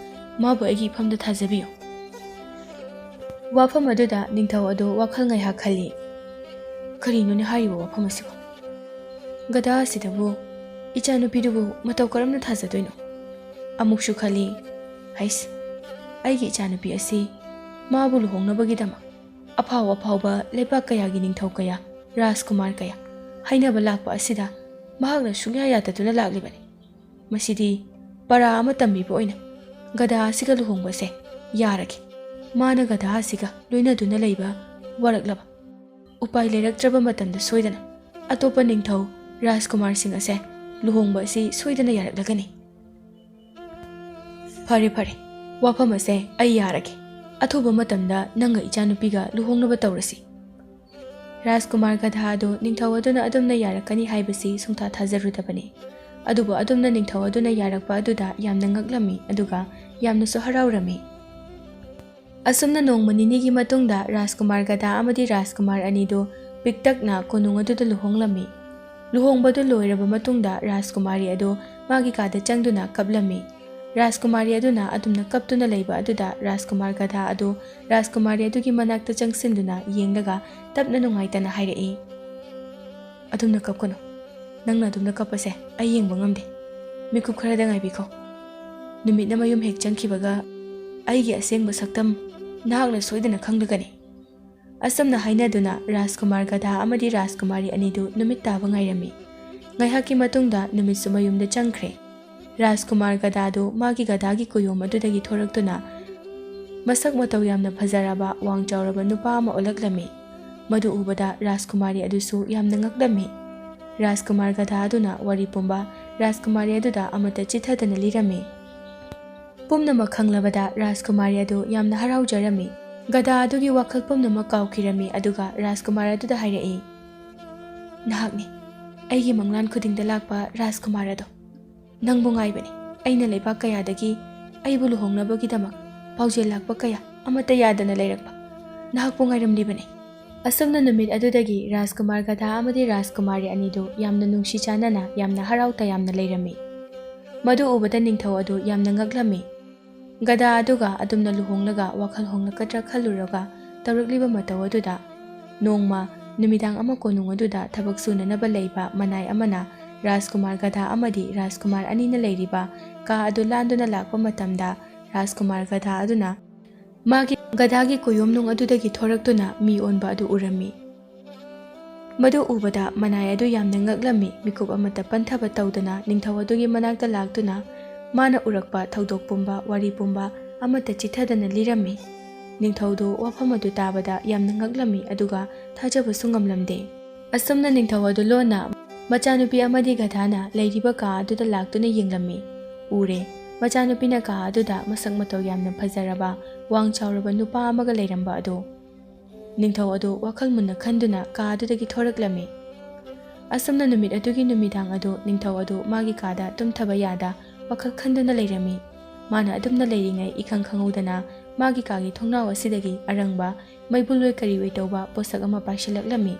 ꯃꯥꯕꯨ ꯑꯩꯒꯤ ꯏꯐꯝꯗ ꯊꯥꯖꯕꯤꯌꯨ꯫" ꯋꯥꯐꯝ ꯑꯗꯨꯗ ꯅꯤꯡꯊꯧ ꯑꯗꯨ ꯋꯥꯈꯜ ꯉꯥꯏꯍꯥꯛ ꯈꯜꯂꯤ꯫ "ꯀꯔꯤꯅꯣꯅꯦ ꯍꯥꯏꯔꯤꯕ ꯋꯥꯐꯝ ꯑꯁꯤꯕꯨ? ꯒꯙꯥ ꯑꯁꯤꯗꯕꯨ ꯏꯆꯥꯅꯨꯄꯤꯗꯨꯕꯨ ꯃꯇꯧ ꯀꯔꯝꯅ ꯊꯥꯖꯗꯣꯏꯅꯣ?" ꯑꯃꯨꯛꯁꯨ ꯈꯜꯂꯤ, "ꯍꯩꯁ, ꯑꯩꯒꯤ ꯏꯆꯥꯅꯨꯄꯤ ꯑꯁꯤ ꯃꯥꯕꯨ ꯂꯨꯍꯣꯡꯅꯕꯒꯤꯗꯃꯛ ꯑꯐꯥꯎ ꯑꯐꯥꯎꯕ ꯂꯩꯕꯥꯛ ꯀꯌꯥꯒꯤ ꯅꯤꯡꯊꯧ ꯀꯌꯥ, ꯔꯥꯖꯀꯨꯃꯥꯔ ꯀꯌꯥ ꯍꯥꯏꯅꯕ ꯂꯥꯛꯄ ꯑꯁꯤꯗ ꯃꯍꯥꯛꯅ ꯁꯨꯡꯌꯥ ꯌꯥꯗꯗꯨꯅ ꯂꯥꯛꯂꯤꯕꯅꯤ꯫ ꯃꯁꯤꯗꯤ ꯄꯔꯥ ꯑꯃ ꯇꯝꯕꯤꯕ ꯑꯣꯏꯅ ꯒꯙꯥ ꯑꯁꯤꯒ ꯂꯨꯍꯣꯡꯕꯁꯦ ꯌꯥꯔꯒꯦ꯫ ꯃꯥꯅ ꯒꯙꯥ ꯑꯁꯤꯒ ꯂꯣꯏꯅꯗꯨꯅ ꯂꯩꯕ ꯋꯥꯔꯛꯂꯕ, ꯎꯄꯥꯏ ꯂꯩꯔꯛꯇ꯭ꯔꯕ ꯃꯇꯝꯗ ꯁꯣꯏꯗꯅ ꯑꯇꯣꯞꯄ ꯅꯤꯡꯊꯧ ꯔꯥꯖꯀꯨꯃꯥꯔꯁꯤꯡ ꯑꯁꯦ ꯂꯨꯍꯣꯡꯕ ꯑꯁꯤ ꯁꯣꯏꯗꯅ ꯌꯥꯔꯛꯂꯒꯅꯤ꯫ ꯐꯔꯦ, ꯐꯔꯦ, ꯋꯥꯐꯝ ꯑꯁꯦ ꯑꯩ ꯌꯥꯔꯒꯦ꯫ ꯑꯊꯨꯕ ꯃꯇꯝꯗ ꯅꯪꯒ ꯏꯆꯥꯅꯨꯄꯤꯒ ꯂꯨꯍꯣꯡꯅꯕ ꯇꯧꯔꯁꯤ꯫" ꯔꯥꯖꯀꯨꯃꯥꯔ ꯒꯙꯥ ꯑꯗꯨ ꯅꯤꯡꯊꯧ ꯑꯗꯨꯅ ꯑꯗꯨꯝꯅ ꯌꯥꯔꯛꯀꯅꯤ ꯍꯥꯏꯕꯁꯤ ꯁꯨꯡꯊꯥ ꯊꯥꯖꯔꯨꯗꯕꯅꯤ꯫ ꯑꯗꯨꯕꯨ ꯑꯗꯨꯝꯅ ꯅꯤꯡꯊꯧ ꯑꯗꯨꯅ ꯌꯥꯔꯛꯄ ꯑꯗꯨꯗ ꯌꯥꯝꯅ ꯉꯛꯂꯝꯃꯤ, ꯑꯗꯨꯒ ꯌꯥꯝꯅꯁꯨ ꯍꯔꯥꯎꯔꯝꯃꯤ꯫ ꯑꯁꯨꯝꯅ ꯅꯣꯡꯃ ꯅꯤꯅꯤꯒꯤ ꯃꯇꯨꯡꯗ ꯔꯥꯖꯀꯨꯃꯥꯔ ꯒꯙꯥ ꯑꯃꯗꯤ ꯔꯥꯖꯀꯨꯃꯥꯔ ꯑꯅꯤꯗꯨ ꯄꯤꯛꯇꯛꯅ ꯀꯣꯅꯨꯡ ꯑꯗꯨꯗ ꯂꯨꯍꯣꯡꯂꯝꯃꯤ꯫ ꯂꯨꯍꯣꯡꯕꯗꯨ ꯂꯣꯏꯔꯕ ꯃꯇꯨꯡꯗ ꯔꯥꯖꯀꯨꯃꯥꯔꯤ ꯑꯗꯨ ꯃꯥꯒꯤ ꯀꯥꯗ ꯆꯪꯗꯨꯅ ꯀꯞꯂꯝꯃꯤ꯫ ꯔꯥꯖꯀꯨꯃꯥꯔꯤ ꯑꯗꯨꯅ ꯑꯗꯨꯝꯅ ꯀꯞꯇꯨꯅ ꯂꯩꯕ ꯑꯗꯨꯗ ꯔꯥꯖꯀꯨꯃꯥꯔ ꯒꯙꯥ ꯑꯗꯨ ꯔꯥꯖꯀꯨꯃꯥꯔꯤ ꯑꯗꯨꯒꯤ ꯃꯅꯥꯛꯇ ꯆꯪꯁꯤꯟꯗꯨꯅ ꯌꯦꯡꯂꯒ ꯇꯞꯅ ꯅꯨꯡꯉꯥꯏꯇꯅ ꯍꯥꯏꯔꯛꯏ, "ꯑꯗꯨꯝꯅ ꯀꯞꯀꯅꯨ꯫ ꯅꯪꯅ ꯑꯗꯨꯝꯅ ꯀꯞꯄꯁꯦ ꯑꯩ ꯌꯦꯡꯕ ꯉꯝꯗꯦ꯫ ꯃꯤꯀꯨꯞ ꯈꯔꯗ ꯉꯥꯏꯕꯤꯈꯣ꯫ ꯅꯨꯃꯤꯠꯅ ꯃꯌꯨꯝ ꯍꯦꯛ ꯆꯪꯈꯤꯕꯒ ꯑꯩꯒꯤ ꯑꯁꯦꯡꯕ ꯁꯛꯇꯝ ꯅꯍꯥꯛꯅ ꯁꯣꯏꯗꯅ ꯈꯪꯂꯒꯅꯤ꯫" ꯑꯁꯨꯝꯅ ꯍꯥꯏꯅꯗꯨꯅ ꯔꯥꯖꯀꯨꯃꯥꯔ ꯒꯙꯥ ꯑꯃꯗꯤ ꯔꯥꯖꯀꯨꯃꯥꯔꯤ ꯑꯅꯤꯗꯨ ꯅꯨꯃꯤꯠ ꯇꯥꯕ ꯉꯥꯏꯔꯝꯃꯤ꯫ ꯉꯥꯏꯍꯥꯛꯀꯤ ꯃꯇꯨꯡꯗ ꯅꯨꯃꯤꯠꯁꯨ ꯃꯌꯨꯝꯗ ꯆꯪꯈ꯭ꯔꯦ꯫ ꯔꯥꯖꯀꯨꯃꯥꯔ ꯒꯙꯥꯗꯨ ꯃꯥꯒꯤ ꯒꯙꯥꯒꯤ ꯀꯨꯌꯣꯝ ꯑꯗꯨꯗꯒꯤ ꯊꯣꯔꯛꯇꯨꯅ ꯃꯁꯛ ꯃꯇꯧ ꯌꯥꯝꯅ ꯐꯖꯔꯕ, ꯋꯥꯡ ꯆꯥꯎꯔꯕ ꯅꯨꯄꯥ ꯑꯃ ꯑꯣꯜꯂꯛꯂꯝꯃꯤ꯫ ꯃꯗꯨ ꯎꯕꯗ ꯔꯥꯖꯀꯨꯃꯥꯔꯤ ꯑꯗꯨꯁꯨ ꯌꯥꯝꯅ ꯉꯛꯂꯝꯃꯤ꯫ ꯔꯥꯖꯀꯨꯃꯥꯔ ꯒꯙꯥ ꯑꯗꯨꯅ ꯋꯥꯔꯤ ꯄꯨꯝꯕ ꯔꯥꯖꯀꯨꯃꯥꯔꯤ ꯑꯗꯨꯗ ꯑꯃꯠꯇ ꯆꯤꯠꯊꯗꯅ ꯂꯤꯔꯝꯃꯤ꯫ ꯄꯨꯝꯅꯃꯛ ꯈꯪꯂꯕꯗ ꯔꯥꯖꯀꯨꯃꯥꯔꯤ ꯑꯗꯨ ꯌꯥꯝꯅ ꯍꯔꯥꯎꯖꯔꯝꯃꯤ꯫ ꯒꯙꯥ ꯑꯗꯨꯒꯤ ꯋꯥꯈꯜ ꯄꯨꯝꯅꯃꯛ ꯀꯥꯎꯈꯤꯔꯝꯃꯤ, ꯑꯗꯨꯒ ꯔꯥꯖꯀꯨꯃꯥꯔ ꯑꯗꯨꯗ ꯍꯥꯏꯔꯛꯏ, "ꯅꯍꯥꯛꯅꯤ ꯑꯩꯒꯤ ꯃꯪꯂꯥꯟ ꯈꯨꯗꯤꯡꯗ ꯂꯥꯛꯄ ꯔꯥꯖꯀꯨꯃꯥꯔ ꯑꯗꯣ꯫ ꯅꯪꯕꯨ ꯉꯥꯏꯕꯅꯤ꯫ ꯑꯩꯅ ꯂꯩꯕꯥꯛ ꯀꯌꯥꯗꯒꯤ ꯑꯩꯕꯨ ꯂꯨꯍꯣꯡꯅꯕꯒꯤꯗꯃꯛ ꯄꯥꯎꯖꯦꯜ ꯂꯥꯛꯄ ꯀꯌꯥ ꯑꯃꯠꯇ ꯌꯥꯗꯅ ꯂꯩꯔꯛꯄ ꯅꯍꯥꯛꯄꯨ ꯉꯥꯏꯔꯝꯂꯤꯕꯅꯤ꯫" ꯑꯁꯨꯝꯅ ꯅꯨꯃꯤꯠ ꯑꯗꯨꯗꯒꯤ ꯔꯥꯖꯀꯨꯃꯥꯔ ꯒꯙꯥ ꯑꯃꯗꯤ ꯔꯥꯖꯀꯨꯃꯥꯔꯤ ꯑꯅꯤꯗꯨ ꯌꯥꯝꯅ ꯅꯨꯡꯁꯤ ꯆꯥꯟꯅꯅ, ꯌꯥꯝꯅ ꯍꯔꯥꯎ ꯇꯌꯥꯝꯅ ꯂꯩꯔꯝꯃꯤ꯫ ꯃꯗꯨ ꯎꯕꯗ ꯅꯤꯡꯊꯧ ꯑꯗꯨ ꯌꯥꯝꯅ ꯉꯛꯂꯝꯃꯤ꯫ ꯒꯙꯥ ꯑꯗꯨꯒ ꯑꯗꯨꯝꯅ ꯂꯨꯍꯣꯡꯂꯒ ꯋꯥꯈꯜ ꯍꯣꯡꯂꯛꯀꯗ꯭ꯔꯥ ꯈꯜꯂꯨꯔꯒ ꯇꯧꯔꯛꯂꯤꯕ ꯃꯇꯧ ꯑꯗꯨꯗ, ꯅꯣꯡꯃ ꯅꯨꯃꯤꯗꯥꯡ ꯑꯃ ꯀꯣꯅꯨꯡ ꯑꯗꯨꯗ ꯊꯕꯛ ꯁꯨꯅꯅꯕ ꯂꯩꯕ ꯃꯅꯥꯏ ꯑꯃꯅ ꯔꯥꯖꯀꯨꯃꯥꯔ ꯒꯙꯥ ꯑꯃꯗꯤ ꯔꯥꯖꯀꯨꯃꯥꯔ ꯑꯅꯤꯅ ꯂꯩꯔꯤꯕ ꯀꯥ ꯑꯗꯨ ꯂꯥꯟꯗꯨꯅ ꯂꯥꯛꯄ ꯃꯇꯝꯗ, ꯔꯥꯖꯀꯨꯃꯥꯔ ꯒꯙꯥ ꯑꯗꯨꯅ ꯃꯥꯒꯤ ꯒꯙꯥꯒꯤ ꯀꯨꯌꯣꯝꯅꯨꯡ ꯑꯗꯨꯗꯒꯤ ꯊꯣꯔꯛꯇꯨꯅ ꯃꯤ ꯑꯣꯟꯕ ꯑꯗꯨ ꯎꯔꯝꯃꯤ꯫ ꯃꯗꯨ ꯎꯕꯗ ꯃꯅꯥꯏ ꯑꯗꯨ ꯌꯥꯝꯅ ꯉꯛꯂꯝꯃꯤ꯫ ꯃꯤꯀꯨꯞ ꯑꯃꯠꯇ ꯄꯟꯊꯕ ꯇꯧꯗꯅ ꯅꯤꯡꯊꯧ ꯑꯗꯨꯒꯤ ꯃꯅꯥꯛꯇ ꯂꯥꯛꯇꯨꯅ ꯃꯥꯅ ꯎꯔꯛꯄ ꯊꯧꯗꯣꯛ ꯄꯨꯝꯕ, ꯋꯥꯔꯤ ꯄꯨꯝꯕ ꯑꯃꯠꯇ ꯆꯤꯠꯊꯗꯅ ꯂꯤꯔꯝꯃꯤ꯫ ꯅꯤꯡꯊꯧꯗꯨ ꯋꯥꯐꯝ ꯑꯗꯨ ꯇꯥꯕꯗ ꯌꯥꯝꯅ ꯉꯛꯂꯝꯃꯤ, ꯑꯗꯨꯒ ꯊꯥꯖꯕꯁꯨ ꯉꯝꯂꯝꯗꯦ꯫ ꯑꯁꯨꯝꯅ ꯅꯤꯡꯊꯧ ꯑꯗꯨ ꯂꯣꯟꯅ ꯃꯆꯥꯅꯨꯄꯤ ꯑꯃꯗꯤ ꯒꯙꯥꯅ ꯂꯩꯔꯤꯕ ꯀꯥ ꯑꯗꯨꯗ ꯂꯥꯛꯇꯨꯅ ꯌꯦꯡꯂꯝꯃꯤ꯫ ꯎꯔꯦ, ꯃꯆꯥꯅꯨꯄꯤꯅ ꯀꯥ ꯑꯗꯨꯗ ꯃꯁꯛ ꯃꯇꯧ ꯌꯥꯝꯅ ꯐꯖꯔꯕ, ꯋꯥꯡ ꯆꯥꯎꯔꯕ ꯅꯨꯄꯥ ꯑꯃꯒ ꯂꯩꯔꯝꯕ ꯑꯗꯨ꯫ ꯅꯤꯡꯊꯧ ꯑꯗꯨ ꯋꯥꯈꯜ ꯃꯨꯟꯅ ꯈꯟꯗꯨꯅ ꯀꯥ ꯑꯗꯨꯗꯒꯤ ꯊꯣꯔꯛꯂꯝꯃꯤ꯫ ꯑꯁꯨꯝꯅ ꯅꯨꯃꯤꯠ ꯑꯗꯨꯒꯤ ꯅꯨꯃꯤꯗꯥꯡ ꯑꯗꯨ ꯅꯤꯡꯊꯧ ꯑꯗꯨ ꯃꯥꯒꯤ ꯀꯥꯗ ꯇꯨꯝꯊꯕ ꯌꯥꯗ ꯋꯥꯈꯜ ꯈꯟꯗꯨꯅ ꯂꯩꯔꯝꯃꯤ꯫ ꯃꯥꯅ ꯑꯗꯨꯝꯅ ꯂꯩꯔꯤꯉꯩ, ꯏꯈꯪ ꯈꯪꯍꯧꯗꯅ ꯃꯥꯒꯤ ꯀꯥꯒꯤ ꯊꯣꯡꯅꯥꯎ ꯑꯁꯤꯗꯒꯤ ꯑꯔꯪꯕ ꯃꯩꯕꯨꯜ ꯑꯣꯏ ꯀꯔꯤ ꯑꯣꯏ ꯇꯧꯕ ꯄꯣꯠꯁꯛ ꯑꯃ ꯄꯥꯏꯁꯤꯜꯂꯛꯂꯝꯃꯤ꯫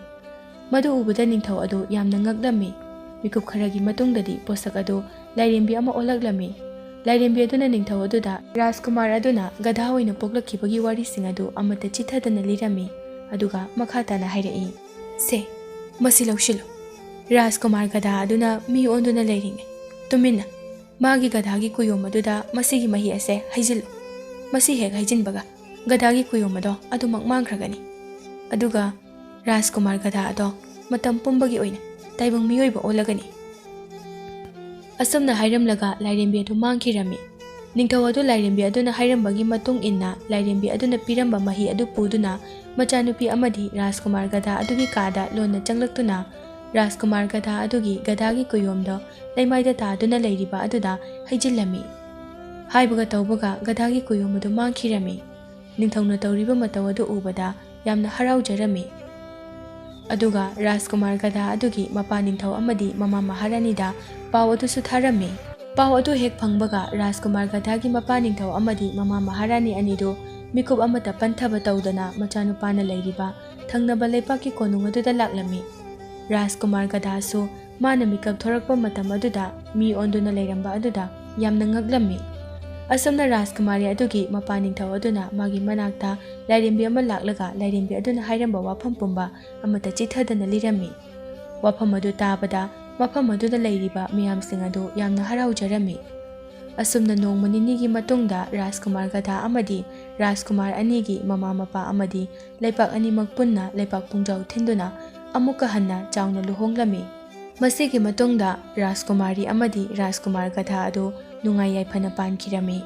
ꯃꯗꯨ ꯎꯕꯗ ꯅꯤꯡꯊꯧ ꯑꯗꯨ ꯌꯥꯝꯅ ꯉꯛꯂꯝꯃꯤ꯫ ꯃꯤꯀꯨꯞ ꯈꯔꯒꯤ ꯃꯇꯨꯡꯗꯗꯤ ꯄꯣꯠꯁꯛ ꯑꯗꯨ ꯂꯥꯏꯔꯦꯝꯕꯤ ꯑꯃ ꯑꯣꯜꯂꯛꯂꯝꯃꯤ꯫ ꯂꯥꯏꯔꯦꯝꯕꯤ ꯑꯗꯨꯅ ꯅꯤꯡꯊꯧ ꯑꯗꯨꯗ ꯔꯥꯖꯀꯨꯃꯥꯔ ꯑꯗꯨꯅ ꯒꯙꯥ ꯑꯣꯏꯅ ꯄꯣꯛꯂꯛꯈꯤꯕꯒꯤ ꯋꯥꯔꯤꯁꯤꯡ ꯑꯗꯨ ꯑꯃꯠꯇ ꯆꯤꯠꯊꯗꯅ ꯂꯤꯔꯝꯃꯤ, ꯑꯗꯨꯒ ꯃꯈꯥ ꯇꯥꯅ ꯍꯥꯏꯔꯛꯏ, "ꯁꯦ, ꯃꯁꯤ ꯂꯧꯁꯤꯜꯂꯨ꯫ ꯔꯥꯖꯀꯨꯃꯥꯔ ꯒꯙꯥ ꯑꯗꯨꯅ ꯃꯤ ꯑꯣꯟꯗꯨꯅ ꯂꯩꯔꯤꯉꯩ, ꯇꯨꯃꯤꯟꯅ ꯃꯥꯒꯤ ꯒꯙꯥꯒꯤ ꯀꯨꯌꯣꯝ ꯑꯗꯨꯗ ꯃꯁꯤꯒꯤ ꯃꯍꯤ ꯑꯁꯦ ꯍꯩꯖꯤꯜꯂꯨ꯫ ꯃꯁꯤ ꯍꯦꯛ ꯍꯩꯖꯤꯟꯕꯒ ꯒꯙꯥꯒꯤ ꯀꯨꯌꯣꯝ ꯑꯗꯣ ꯑꯗꯨꯃꯛ ꯃꯥꯡꯈ꯭ꯔꯒꯅꯤ꯫" ꯑꯗꯨꯒ ꯔꯥꯖꯀꯨꯃꯥꯔ ꯒꯙꯥ ꯑꯗꯣ ꯃꯇꯝ ꯄꯨꯝꯕꯒꯤ ꯑꯣꯏꯅ ꯇꯥꯏꯕꯪ ꯃꯤꯑꯣꯏꯕ ꯑꯣꯜꯂꯒꯅꯤ꯫ ꯑꯁꯨꯝꯅ ꯍꯥꯏꯔꯝꯂꯒ ꯂꯥꯏꯔꯦꯝꯕꯤ ꯑꯗꯨ ꯃꯥꯡꯈꯤꯔꯝꯃꯤ꯫ ꯅꯤꯡꯊꯧ ꯑꯗꯨ ꯂꯥꯏꯔꯦꯝꯕꯤ ꯑꯗꯨꯅ ꯍꯥꯏꯔꯝꯕꯒꯤ ꯃꯇꯨꯡ ꯏꯟꯅ ꯂꯥꯏꯔꯦꯝꯕꯤ ꯑꯗꯨꯅ ꯄꯤꯔꯝꯕ ꯃꯍꯤ ꯑꯗꯨ ꯄꯨꯗꯨꯅ ꯃꯆꯥꯅꯨꯄꯤ ꯑꯃꯗꯤ ꯔꯥꯖꯀꯨꯃꯥꯔ ꯒꯙꯥ ꯑꯗꯨꯒꯤ ꯀꯥꯗ ꯂꯣꯟꯅ ꯆꯪꯂꯛꯇꯨꯅ ꯔꯥꯖꯀꯨꯃꯥꯔ ꯒꯙꯥ ꯑꯗꯨꯒꯤ ꯒꯙꯥꯒꯤ ꯀꯨꯌꯣꯝꯗꯣ ꯂꯩꯃꯥꯏꯗ ꯇꯥꯗꯨꯅ ꯂꯩꯔꯤꯕ ꯑꯗꯨꯗ ꯍꯩꯖꯤꯜꯂꯝꯃꯤ꯫ ꯍꯥꯏꯕꯒ ꯇꯧꯕꯒ ꯒꯙꯥꯒꯤ ꯀꯨꯌꯣꯝ ꯑꯗꯨ ꯃꯥꯡꯈꯤꯔꯝꯃꯤ꯫ ꯅꯤꯡꯊꯧꯅ ꯇꯧꯔꯤꯕ ꯃꯇꯧ ꯑꯗꯨ ꯎꯕꯗ ꯌꯥꯝꯅ ꯍꯔꯥꯎꯖꯔꯝꯃꯤ꯫ ꯑꯗꯨꯒ ꯔꯥꯖꯀꯨꯃꯥꯔ ꯒꯙꯥ ꯑꯗꯨꯒꯤ ꯃꯄꯥ ꯅꯤꯡꯊꯧ ꯑꯃꯗꯤ ꯃꯃꯥ ꯃꯍꯥꯔꯥꯅꯤꯗ ꯄꯥꯎ ꯑꯗꯨꯁꯨ ꯊꯥꯔꯝꯃꯤ꯫ ꯄꯥꯎ ꯑꯗꯨ ꯍꯦꯛ ꯐꯪꯕꯒ ꯔꯥꯖꯀꯨꯃꯥꯔ ꯒꯙꯥꯒꯤ ꯃꯄꯥ ꯅꯤꯡꯊꯧ ꯑꯃꯗꯤ ꯃꯃꯥ ꯃꯍꯥꯔꯥꯅꯤ ꯑꯅꯤꯗꯨ ꯃꯤꯀꯨꯞ ꯑꯃꯠꯇ ꯄꯟꯊꯕ ꯇꯧꯗꯅ ꯃꯆꯥꯅꯨꯄꯥꯅ ꯂꯩꯔꯤꯕ ꯊꯪꯅꯕ ꯂꯩꯄꯥꯛꯀꯤ ꯀꯣꯅꯨꯡ ꯑꯗꯨꯗ ꯂꯥꯛꯂꯝꯃꯤ꯫ ꯔꯥꯖꯀꯨꯃꯥꯔ ꯒꯙꯥꯁꯨ ꯃꯥꯅ ꯃꯤꯀꯞ ꯊꯣꯔꯛꯄ ꯃꯇꯝ ꯑꯗꯨꯗ ꯃꯤ ꯑꯣꯟꯗꯨꯅ ꯂꯩꯔꯝꯕ ꯑꯗꯨꯗ ꯌꯥꯝꯅ ꯉꯛꯂꯝꯃꯤ꯫ ꯑꯁꯨꯝꯅ ꯔꯥꯖꯀꯨꯃꯥꯔꯤ ꯑꯗꯨꯒꯤ ꯃꯄꯥ ꯅꯤꯡꯊꯧ ꯑꯗꯨꯅ ꯃꯥꯒꯤ ꯃꯅꯥꯛꯇ ꯂꯥꯏꯔꯦꯝꯕꯤ ꯑꯃ ꯂꯥꯛꯂꯒ ꯂꯥꯏꯔꯦꯝꯕꯤ ꯑꯗꯨꯅ ꯍꯥꯏꯔꯝꯕ ꯋꯥꯐꯝ ꯄꯨꯝꯕ ꯑꯃꯠꯇ ꯆꯤꯊꯗꯅ ꯂꯤꯔꯝꯃꯤ꯫ ꯋꯥꯐꯝ ꯑꯗꯨ ꯇꯥꯕꯗ ꯃꯐꯝ ꯑꯗꯨꯗ ꯂꯩꯔꯤꯕ ꯃꯤꯌꯥꯝꯁꯤꯡ ꯑꯗꯨ ꯌꯥꯝꯅ ꯍꯔꯥꯎꯖꯔꯝꯃꯤ꯫ ꯑꯁꯨꯝꯅ ꯅꯣꯡꯃ ꯅꯤꯅꯤꯒꯤ ꯃꯇꯨꯡꯗ ꯔꯥꯖꯀꯨꯃꯥꯔ ꯒꯙꯥ ꯑꯃꯗꯤ ꯔꯥꯖꯀꯨꯃꯥꯔ ꯑꯅꯤꯒꯤ ꯃꯃꯥ ꯃꯄꯥ ꯑꯃꯗꯤ ꯂꯩꯄꯥꯛ ꯑꯅꯤꯃꯛ ꯄꯨꯟꯅ ꯂꯩꯄꯥꯛ ꯄꯨꯡꯖꯥꯎ ꯊꯤꯟꯗꯨꯅ ꯑꯃꯨꯛꯀ ꯍꯟꯅ ꯆꯥꯎꯅ ꯂꯨꯍꯣꯡꯂꯝꯃꯤ꯫ ꯃꯁꯤꯒꯤ ꯃꯇꯨꯡꯗ ꯔꯥꯖꯀꯨꯃꯥꯔꯤ ꯑꯃꯗꯤ ꯔꯥꯖꯀꯨꯃꯥꯔ ꯒꯙꯥ ꯑꯗꯨ ꯅꯨꯡꯉꯥꯏ ꯌꯥꯏꯐꯅ ꯄꯥꯟꯈꯤꯔꯝꯃꯤ꯫